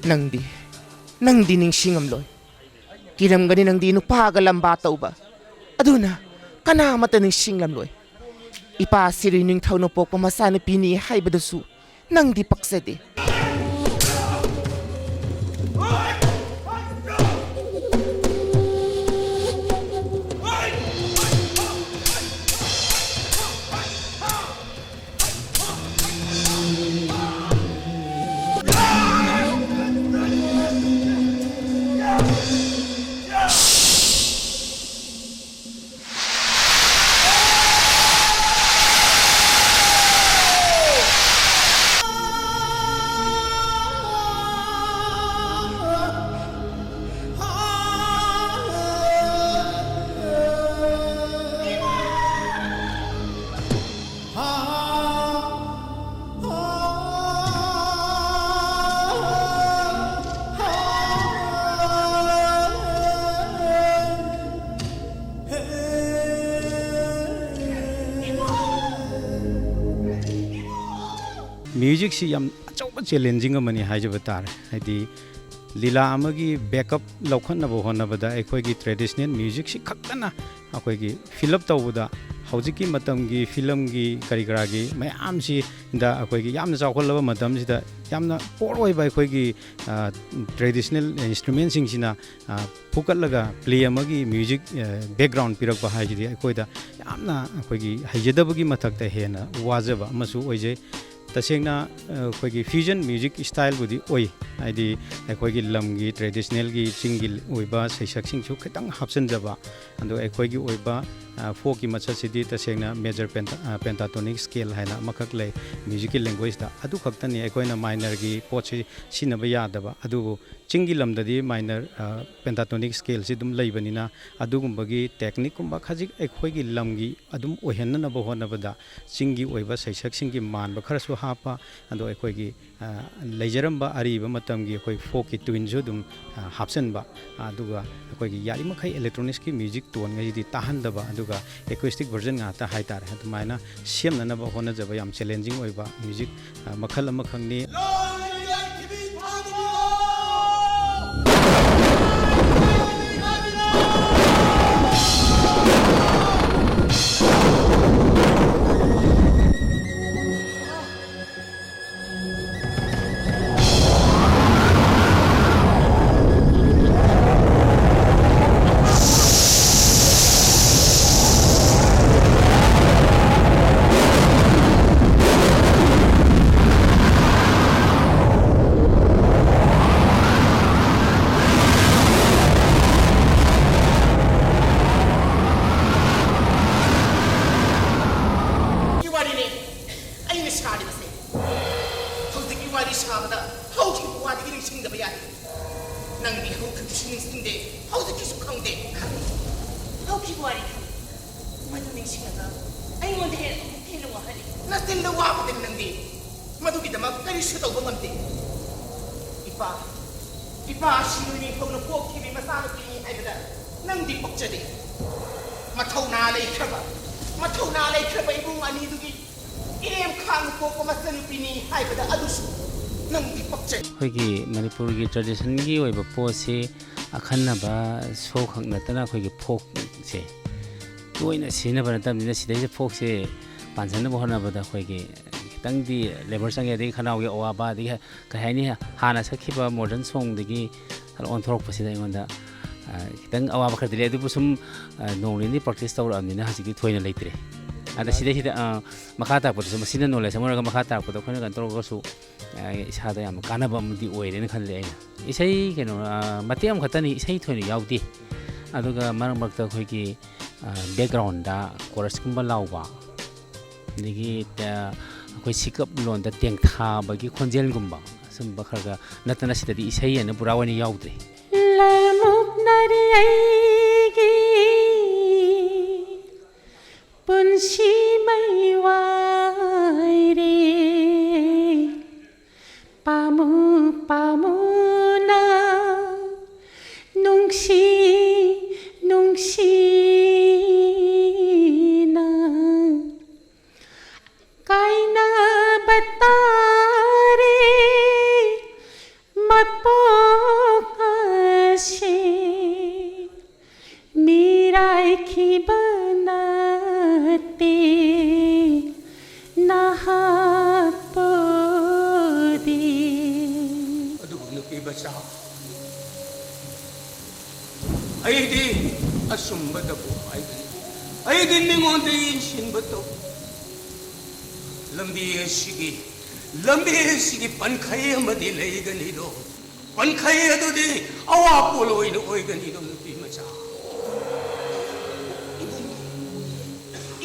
ꯅꯪꯗꯤ, ꯅꯪꯗꯤ ꯅꯤꯡꯁꯤꯡꯉꯝꯂꯣꯏ꯫ ꯀꯤꯔꯝꯒꯅꯤ ꯅꯪꯗꯤ ꯅꯨꯄꯥꯒ ꯂꯝꯕꯥ ꯇꯧꯕ꯫ ꯑꯗꯨꯅ ꯀꯅꯥ ꯑꯃꯠꯇ ꯅꯤꯡꯁꯤꯡꯂꯝꯂꯣꯏ꯫ ꯏꯄꯥ ꯁꯤꯔꯨꯏ ꯅꯤꯡꯊꯧꯅ ꯄꯣꯛꯄ ꯃꯆꯥꯅꯨꯄꯤꯅꯤ ꯍꯥꯏꯕꯗꯨꯁꯨ ꯅꯪꯗꯤ ꯄꯛꯆꯗꯦ꯫" ꯃ꯭ꯌꯨꯖꯤꯛꯁꯤ ꯌꯥꯝ ꯑꯆꯧꯕ ꯆꯦꯂꯦꯟꯖꯤꯡ ꯑꯃꯅꯤ ꯍꯥꯏꯖꯕ ꯇꯥꯔꯦ꯫ ꯍꯥꯏꯗꯤ, ꯂꯤꯂꯥ ꯑꯃꯒꯤ ꯕꯦꯛꯑꯞ ꯂꯧꯈꯠꯅꯕ ꯍꯣꯠꯅꯕꯗ ꯑꯩꯈꯣꯏꯒꯤ ꯇ꯭ꯔꯦꯗꯤꯁꯅꯦꯜ ꯃ꯭ꯌꯨꯖꯤꯛꯁꯤ ꯈꯛꯇꯅ ꯑꯩꯈꯣꯏꯒꯤ ꯐꯤꯜ ꯑꯞ ꯇꯧꯕꯗ, ꯍꯧꯖꯤꯛꯀꯤ ꯃꯇꯝꯒꯤ ꯐꯤꯂꯝꯒꯤ ꯀꯔꯤ ꯀꯔꯥꯒꯤ ꯃꯌꯥꯝꯁꯤꯗ, ꯑꯩꯈꯣꯏꯒꯤ ꯌꯥꯝꯅ ꯆꯥꯎꯈꯠꯂꯕ ꯃꯇꯝꯁꯤꯗ ꯌꯥꯝꯅ ꯄꯣꯔ ꯑꯣꯏꯕ ꯑꯩꯈꯣꯏꯒꯤ, ꯑ, ꯇ꯭ꯔꯦꯗꯤꯁꯅꯦꯜ ꯏꯟꯁꯇ꯭ꯔꯨꯃꯦꯟꯁꯤꯡꯁꯤꯅ, ꯑ, ꯐꯨꯀꯠꯂꯒ ꯄ꯭ꯂꯦ ꯑꯃꯒꯤ ꯃ꯭ꯌꯨꯖꯤꯛ, ꯑ, ꯕꯦꯛꯒ꯭ꯔꯥꯎꯟ ꯄꯤꯔꯛꯄ ꯍꯥꯏꯁꯤꯗꯤ ꯑꯩꯈꯣꯏꯗ ꯌꯥꯝꯅ ꯑꯩꯈꯣꯏꯒꯤ ꯍꯩꯖꯗꯕꯒꯤ ꯃꯊꯛꯇ ꯍꯦꯟꯅ ꯋꯥꯖꯕ ꯑꯃꯁꯨ ꯑꯣꯏꯖꯩ꯫ ꯇꯁꯦꯡꯅ, ꯑ, ꯑꯩꯈꯣꯏꯒꯤ ꯐ꯭ꯌꯨꯖꯟ ꯃ꯭ꯌꯨꯖꯤꯛ ꯏꯁꯇꯥꯏꯜꯕꯨꯗꯤ ꯑꯣꯏ, ꯍꯥꯏꯗꯤ ꯑꯩꯈꯣꯏꯒꯤ ꯂꯝꯒꯤ traditionalꯒꯤ ꯆꯤꯡꯒꯤ ꯑꯣꯏꯕ ꯁꯩꯁꯛꯁꯤꯡꯁꯨ ꯈꯤꯇꯪ ꯍꯥꯞꯆꯤꯟꯖꯕ, ꯑꯗꯣ ꯑꯩꯈꯣꯏꯒꯤ ꯑꯣꯏꯕ, ꯑ, folkꯀꯤ ꯃꯁꯛꯁꯤꯗꯤ ꯇꯁꯦꯡꯅ major penta-, ꯑ, pentatonic scale ꯍꯥꯏꯅ ꯑꯃꯈꯛ ꯂꯩ musicꯀꯤ languageꯇ꯫ ꯑꯗꯨ ꯈꯛꯇꯅꯤ ꯑꯩꯈꯣꯏꯅ minorꯒꯤ ꯄꯣꯠꯁꯤ ꯁꯤꯖꯤꯟꯅꯕ ꯌꯥꯗꯕ꯫ ꯑꯗꯨꯕꯨ ꯆꯤꯡꯒꯤ ꯂꯝꯗꯗꯤ minor, ꯑ, pentatonic scaleꯁꯤ ꯑꯗꯨꯝ ꯂꯩꯕꯅꯤꯅ, ꯑꯗꯨꯒꯨꯝꯕꯒꯤ techniqueꯀꯨꯝꯕ ꯈꯖꯤꯛ ꯑꯩꯈꯣꯏꯒꯤ ꯂꯝꯒꯤ ꯑꯗꯨꯝ ꯑꯣꯏꯍꯟꯅꯅꯕ ꯍꯣꯠꯅꯕꯗ ꯆꯤꯡꯒꯤ ꯑꯣꯏꯕ ꯁꯩꯁꯛꯁꯤꯡꯒꯤ ꯃꯥꯟꯕ ꯈꯔꯁꯨ ꯍꯥꯞꯄ, ꯑꯗꯣ ꯑꯩꯈꯣꯏꯒꯤ, ꯑ, ꯂꯩꯖꯔꯝꯕ ꯑꯔꯤꯕ ꯃꯇꯝꯒꯤ ꯑꯩꯈꯣꯏ folkꯀꯤ tuneꯁꯨ ꯑꯗꯨꯝ, ꯑ, ꯍꯥꯞꯆꯤꯟꯕ, ꯑꯗꯨꯒ ꯑꯩꯈꯣꯏꯒꯤ ꯌꯥꯔꯤꯃꯈꯩ electronicsꯀꯤ music toneꯉꯩꯁꯤꯗꯤ ꯇꯥꯍꯟꯗꯕ, ꯑꯗꯨꯒ acoustic version ꯉꯥꯛꯇ ꯍꯥꯏꯇꯥꯔꯦ, ꯑꯗꯨꯃꯥꯏꯅ ꯁꯦꯝꯅꯅꯕ ꯍꯣꯠꯅꯖꯕ ꯌꯥꯝ challenging ꯑꯣꯏꯕ music, ꯑ, ꯃꯈꯜ ꯑꯃꯈꯛꯅꯤ꯫ ꯋꯥꯔꯤꯅꯦ ꯑꯩꯅ ꯁꯥꯔꯤꯕꯁꯦ꯫ ꯍꯧꯖꯤꯛꯀꯤ ꯋꯥꯔꯤ ꯁꯥꯕꯗ ꯍꯧꯈꯤꯕ ꯋꯥꯗꯒꯤ ꯅꯤꯡꯁꯤꯡꯗꯕ ꯌꯥꯗꯦ꯫ ꯅꯪꯗꯤ ꯍꯧꯈꯤꯕꯁꯨ ꯅꯤꯡꯁꯤꯡꯗꯦ, ꯍꯧꯖꯤꯛꯀꯤꯁꯨ ꯈꯪꯗꯦ꯫ ꯈꯪꯉꯤ꯫ ꯍꯧꯈꯤꯕ ꯋꯥꯔꯤ ꯈꯪꯉꯤ꯫ ꯃꯗꯨ ꯅꯤꯡꯁꯤꯡꯂꯒ ꯑꯩꯉꯣꯟꯗ ꯍꯦꯟꯅ ꯑꯃꯨꯛ ꯍꯦꯟꯅ ꯋꯥꯍꯜꯂꯤ꯫ ꯅꯆꯤꯟꯗ ꯋꯥꯕꯗꯅꯤ ꯅꯪꯗꯤ꯫ ꯃꯗꯨꯒꯤꯗꯃꯛ ꯀꯔꯤꯁꯨ ꯇꯧꯕ ꯉꯝꯗꯦ꯫ ꯏꯄꯥ, ꯏꯄꯥ ꯁꯤꯔꯣꯏ ꯅꯤꯡꯊꯧꯅ ꯄꯣꯛꯈꯤꯕꯤ ꯃꯆꯥꯅꯨꯄꯤꯅꯤ ꯍꯥꯏꯕꯗ ꯅꯪꯗꯤ ꯄꯛꯆꯗꯦ꯫ ꯃꯊꯧꯅꯥ ꯂꯩꯈ꯭ꯔꯕ, ꯃꯊꯧꯅꯥ ꯂꯩꯈ꯭ꯔꯕ ꯏꯃꯨꯡ ꯑꯅꯤꯗꯨꯒꯤ ꯏꯔꯦꯝ ꯈꯥꯡꯅ ꯄꯣꯛꯄ ꯃꯆꯟꯅꯨꯄꯤꯅꯤ ꯍꯥꯏꯕꯗ ꯑꯗꯨꯁꯨ ꯅꯪꯗꯤ ꯄꯛꯆꯩ꯫ ꯑꯩꯈꯣꯏꯒꯤ ꯃꯅꯤꯄꯨꯔꯒꯤ traditionꯒꯤ ꯑꯣꯏꯕ ꯄꯣꯠꯁꯤ ꯑꯈꯟꯅꯕ show ꯈꯛ ꯅꯠꯇꯅ ꯑꯩꯈꯣꯏꯒꯤ folkꯁꯦ ꯇꯣꯏꯅ ꯁꯤꯖꯤꯟꯅꯕ ꯅꯠꯇꯕꯅꯤꯅ ꯁꯤꯗꯩꯁꯤꯗ folkꯁꯦ ꯄꯥꯟꯖꯟꯅꯕ ꯍꯣꯠꯅꯕꯗ ꯑꯩꯈꯣꯏꯒꯤ ꯈꯤꯇꯪꯗꯤ labour ꯆꯪꯉꯦ꯫ ꯑꯗꯒꯤ ꯈꯅꯥꯎꯒꯤ ꯑꯋꯥꯕ, ꯑꯗꯒꯤ ꯀꯩ ꯍꯥꯏꯅꯤ, ꯍꯥꯟꯅ ꯁꯛꯈꯤꯕ modern songꯗꯒꯤ ꯈꯔ ꯑꯣꯟꯊꯣꯔꯛꯄꯁꯤꯗ ꯑꯩꯉꯣꯟꯗ, ꯑ, ꯈꯤꯇꯪ ꯑꯋꯥꯕ ꯈꯔꯗꯤ ꯂꯩ꯫ ꯑꯗꯨꯕꯨ ꯁꯨꯝ, ꯑ, ꯅꯣꯡ ꯅꯤꯅꯤ practice ꯇꯧꯔꯛꯑꯕꯅꯤꯅ ꯍꯧꯖꯤꯛꯇꯤ ꯊꯣꯏꯅ ꯂꯩꯇ꯭ꯔꯦ꯫ ꯑꯗ ꯁꯤꯗꯩꯁꯤꯗ, ꯑ, ꯃꯈꯥ ꯇꯥꯔꯛꯄꯗꯁꯨ ꯃꯁꯤꯅ knowledge ꯑꯃ ꯑꯣꯏꯔꯒ ꯃꯈꯥ ꯇꯥꯔꯛꯄꯗ ꯑꯩꯈꯣꯏꯅ ꯀꯩꯅꯣ ꯇꯧꯔꯒꯁꯨ, ꯑ, ꯏꯁꯥꯗ ꯌꯥꯝ ꯀꯥꯟꯅꯕ ꯑꯃꯗꯤ ꯑꯣꯏꯔꯦꯅ ꯈꯜꯂꯦ ꯑꯩꯅ꯫ ꯏꯁꯩ ꯀꯩꯅꯣ, ꯑ, ꯃꯇꯦꯛ ꯑꯃꯈꯛꯇꯅꯤ, ꯏꯁꯩ ꯊꯣꯏꯅ ꯌꯥꯎꯗꯦ꯫ ꯑꯗꯨꯒ ꯃꯔꯛ ꯃꯔꯛꯇ ꯑꯩꯈꯣꯏꯒꯤ, ꯑ, backgroundꯗ chorusꯀꯨꯝꯕ ꯂꯥꯎꯕ, ꯑꯗꯒꯤ, ꯑ, ꯑꯩꯈꯣꯏ ꯁꯤꯀꯞ ꯂꯣꯟꯗ ꯇꯦꯡꯊꯥꯕꯒꯤ ꯈꯣꯟꯖꯦꯜꯒꯨꯝꯕ, ꯑꯁꯨꯝꯕ ꯈꯔ ꯈꯔ ꯅꯠꯇꯅ ꯁꯤꯗꯗꯤ ꯏꯁꯩ ꯍꯥꯏꯅ ꯄꯨꯔꯥ ꯑꯣꯏꯅ ꯌꯥꯎꯗ꯭ꯔꯦ꯫ ꯂꯥꯏꯃꯨꯛꯅꯔꯤ ꯑꯩꯒꯤ ꯄꯨꯟꯁꯤ ꯃꯩ ꯋꯥꯏꯔꯦ꯫ ꯄꯥꯝꯃꯨ ꯄꯥꯝꯃꯨꯅ ꯅꯨꯡꯁꯤ ꯅꯨꯡꯁꯤꯅ ꯀꯥꯏꯅꯕ ꯇꯥꯔꯦ꯫ ꯃꯄꯣꯛ ꯑꯁꯤ ꯃꯤꯔꯥꯏꯈꯤꯕ ꯅꯠꯇꯦ ꯅꯍꯥꯛꯄꯨꯗꯤ꯫ ꯑꯗꯨꯕꯨ ꯅꯨꯄꯤ ꯃꯆꯥ, ꯑꯩꯗꯤ ꯑꯆꯨꯝꯕꯗꯕꯨ ꯍꯥꯏꯒꯅꯤ꯫ ꯑꯩꯗꯤ ꯃꯤꯉꯣꯟꯗ ꯏꯟꯁꯤꯟꯕ ꯇꯧ꯫ ꯂꯝꯕꯤ ꯑꯁꯤꯒꯤ, ꯂꯝꯕꯤ ꯑꯁꯤꯒꯤ ꯄꯟꯈꯩ ꯑꯃꯗꯤ ꯂꯩꯒꯅꯤꯗꯣ꯫ ꯄꯟꯈꯩ ꯑꯗꯨꯗꯤ ꯑꯋꯥ ꯄꯣꯠꯂꯣꯏꯅ ꯑꯣꯏꯒꯅꯤꯗꯣ, ꯅꯨꯄꯤ ꯃꯆꯥ꯫ ꯏꯕꯨꯡꯒꯤ,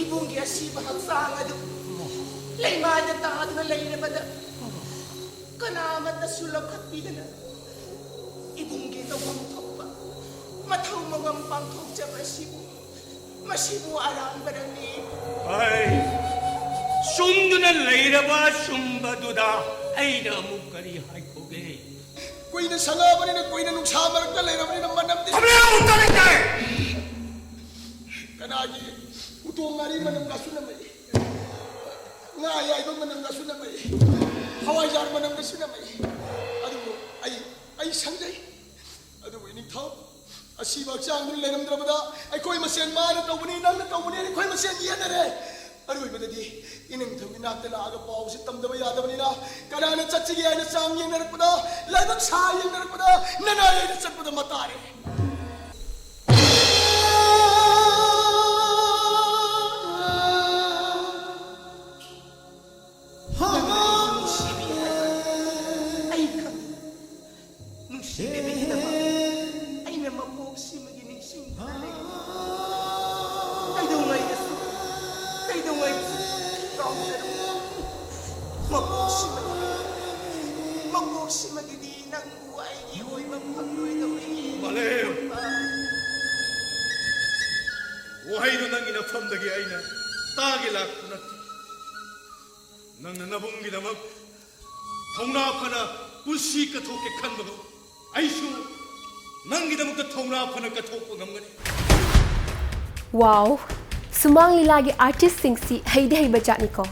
ꯏꯕꯨꯡꯒꯤ ꯑꯁꯤꯕ ꯍꯛꯆꯥꯡ ꯑꯗꯨ ꯂꯩꯃꯥꯏꯗ ꯇꯥꯗꯨꯅ ꯂꯩꯔꯕꯗ ꯀꯅꯥ ꯑꯃꯠꯇꯁꯨ ꯂꯧꯈꯠꯄꯤꯗꯅ ꯏꯕꯨꯡꯒꯤ ꯇꯧꯐꯝ ꯊꯣꯛꯄ ꯃꯊꯧ ꯃꯉꯝ ꯄꯥꯡꯊꯣꯛꯆꯕ ꯑꯁꯤꯕꯨ, ꯃꯁꯤꯕꯨ ꯑꯔꯥꯟꯕꯔꯅꯤ꯫ ꯑꯩ ꯆꯨꯝꯗꯨꯅ ꯂꯩꯔꯕ ꯆꯨꯝꯕꯗꯨꯗ ꯑꯩꯅ ꯑꯃꯨꯛ ꯀꯔꯤ ꯍꯥꯏꯈꯣꯒꯦ? ꯀꯨꯏꯅ ꯁꯪꯉꯛꯑꯕꯅꯤꯅ, ꯀꯨꯏꯅ ꯅꯨꯡꯁꯥ ꯃꯔꯛꯇ ꯂꯩꯔꯕꯅꯤꯅ ꯃꯅꯝꯗꯤ ꯈꯝꯂꯦ ꯑꯃꯨꯛꯇ ꯂꯩꯇꯦ꯫ ꯀꯅꯥꯒꯤ ꯎꯇꯣꯡ ꯉꯥꯔꯤ ꯃꯅꯝꯒꯁꯨ ꯅꯝꯃꯛꯏ, ꯉꯥ ꯑꯌꯥꯏꯕ ꯃꯅꯝꯒꯁꯨ ꯅꯝꯃꯛꯏ, ꯍꯋꯥꯏꯖꯥꯔ ꯃꯅꯝꯒꯁꯨ ꯅꯝꯃꯛꯏ꯫ ꯑꯗꯨꯕꯨ ꯑꯩ, ꯑꯩ ꯁꯪꯖꯩ꯫ ꯑꯗꯨꯕꯨ ꯏꯅꯤꯡꯊꯧ, ꯑꯁꯤꯕ ꯍꯛꯆꯥꯡꯗꯨꯅ ꯂꯩꯔꯝꯗ꯭ꯔꯕꯗ ꯑꯩꯈꯣꯏ ꯃꯁꯦꯟ, ꯃꯥꯅ ꯇꯧꯕꯅꯤ, ꯅꯪꯅ ꯇꯧꯕꯅꯤ, ꯑꯩꯈꯣꯏ ꯃꯁꯦꯟ ꯌꯦꯠꯅꯔꯦ꯫ ꯑꯔꯣꯏꯕꯗꯗꯤ ꯏꯅꯤꯡꯊꯧꯒꯤ ꯅꯥꯛꯇ ꯂꯥꯛꯑꯒ ꯄꯥꯎꯁꯤ ꯇꯝꯗꯕ ꯌꯥꯗꯕꯅꯤꯅ, ꯀꯅꯥꯅ ꯆꯠꯁꯤꯒꯦ ꯍꯥꯏꯅ ꯆꯥꯡ ꯌꯦꯡꯅꯔꯛꯄꯗ, ꯂꯥꯏꯕꯛ ꯁꯥ ꯌꯦꯡꯅꯔꯛꯄꯗ, ꯅꯅꯥꯏ ꯑꯩꯅ ꯆꯠꯄꯗ ꯃꯇꯥꯔꯦ꯫ ꯀꯔꯤꯒꯤꯗꯃꯛ ꯑꯩꯅ ꯃꯄꯣꯛꯁꯤꯃꯒꯤ ꯅꯤꯡꯁꯤꯡꯗꯨꯅ ꯂꯩꯒꯅꯤ? ꯀꯩꯗꯧꯉꯩꯗꯁꯨ, ꯀꯩꯗꯧꯉꯩꯗꯁꯨ ꯀꯥꯎꯖꯔꯣꯏ꯫ ꯃꯄꯣꯛꯁꯤꯃꯒꯤ, ꯃꯄꯣꯛꯁꯤꯃꯒꯤꯗꯤ ꯅꯪꯕꯨ ꯑꯩꯒꯤ ꯑꯣꯏꯕ ꯐꯪꯂꯣꯏꯗꯧꯔꯤ꯫ ꯃꯥꯂꯦꯝ! ꯋꯥꯍꯩꯗꯣ ꯅꯪꯒꯤ ꯅꯐꯝꯗꯒꯤ ꯑꯩꯅ ꯇꯥꯒꯦ ꯂꯥꯛꯄ ꯅꯠꯇꯦ꯫ ꯅꯪꯅ ꯅꯕꯨꯡꯒꯤꯗꯃꯛ ꯊꯧꯅꯥ ꯐꯅ ꯄꯨꯟꯁꯤ ꯀꯠꯊꯣꯛꯀꯦ ꯈꯟꯕꯗꯨ ꯑꯩꯁꯨ ꯅꯪꯒꯤꯗꯃꯛꯇ ꯊꯧꯅꯥ ꯐꯅ ꯀꯠꯊꯣꯛꯄ ꯉꯝꯒꯅꯤ꯫ ꯋꯥꯎ! ꯁꯨꯃꯥꯡ ꯂꯤꯂꯥꯒꯤ ꯑꯥꯔꯇꯤꯁꯁꯤꯡꯁꯤ ꯍꯩꯗꯤ ꯍꯩꯕ ꯖꯥꯠꯅꯤꯀꯣ꯫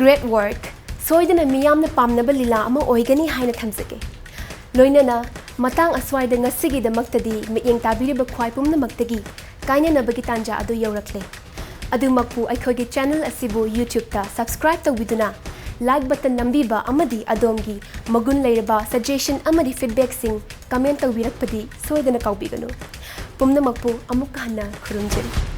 Great work! ꯁꯣꯏꯗꯅ ꯃꯤꯌꯥꯝꯅ ꯄꯥꯝꯅꯕ ꯂꯤꯂꯥ ꯑꯃ ꯑꯣꯏꯒꯅꯤ ꯍꯥꯏꯅ ꯊꯝꯖꯒꯦ꯫ ꯂꯣꯏꯅꯅ ꯃꯇꯥꯡ ꯑꯁ꯭ꯋꯥꯏꯗ ꯉꯁꯤꯒꯤꯗꯃꯛꯇꯗꯤ ꯃꯤꯠꯌꯦꯡ ꯇꯥꯕꯤꯔꯤꯕ ꯈ꯭ꯋꯥꯏ ꯄꯨꯝꯅꯃꯛꯇꯒꯤ ꯀꯥꯏꯅꯅꯕꯒꯤ ꯇꯥꯟꯖꯥ ꯑꯗꯨ ꯌꯧꯔꯛꯂꯦ꯫ ꯑꯗꯨꯃꯛꯄꯨ ꯑꯩꯈꯣꯏꯒꯤ ꯆꯦꯅꯦꯜ ꯑꯁꯤꯕꯨ YouTube-ꯇ subscribe ꯇꯧꯕꯤꯗꯨꯅ like button ꯅꯝꯕꯤꯕ ꯑꯃꯗꯤ ꯑꯗꯣꯝꯒꯤ ꯃꯒꯨꯟ ꯂꯩꯔꯕ suggestion ꯑꯃꯗꯤ feedback-ꯁꯤꯡ comment ꯇꯧꯕꯤꯔꯛꯄꯗꯤ ꯁꯣꯏꯗꯅ ꯀꯥꯎꯕꯤꯒꯅꯨ꯫ ꯄꯨꯝꯅꯃꯛꯄꯨ ꯑꯃꯨꯛꯀ ꯍꯟꯅ ꯈꯨꯔꯨꯝꯖꯔꯤ꯫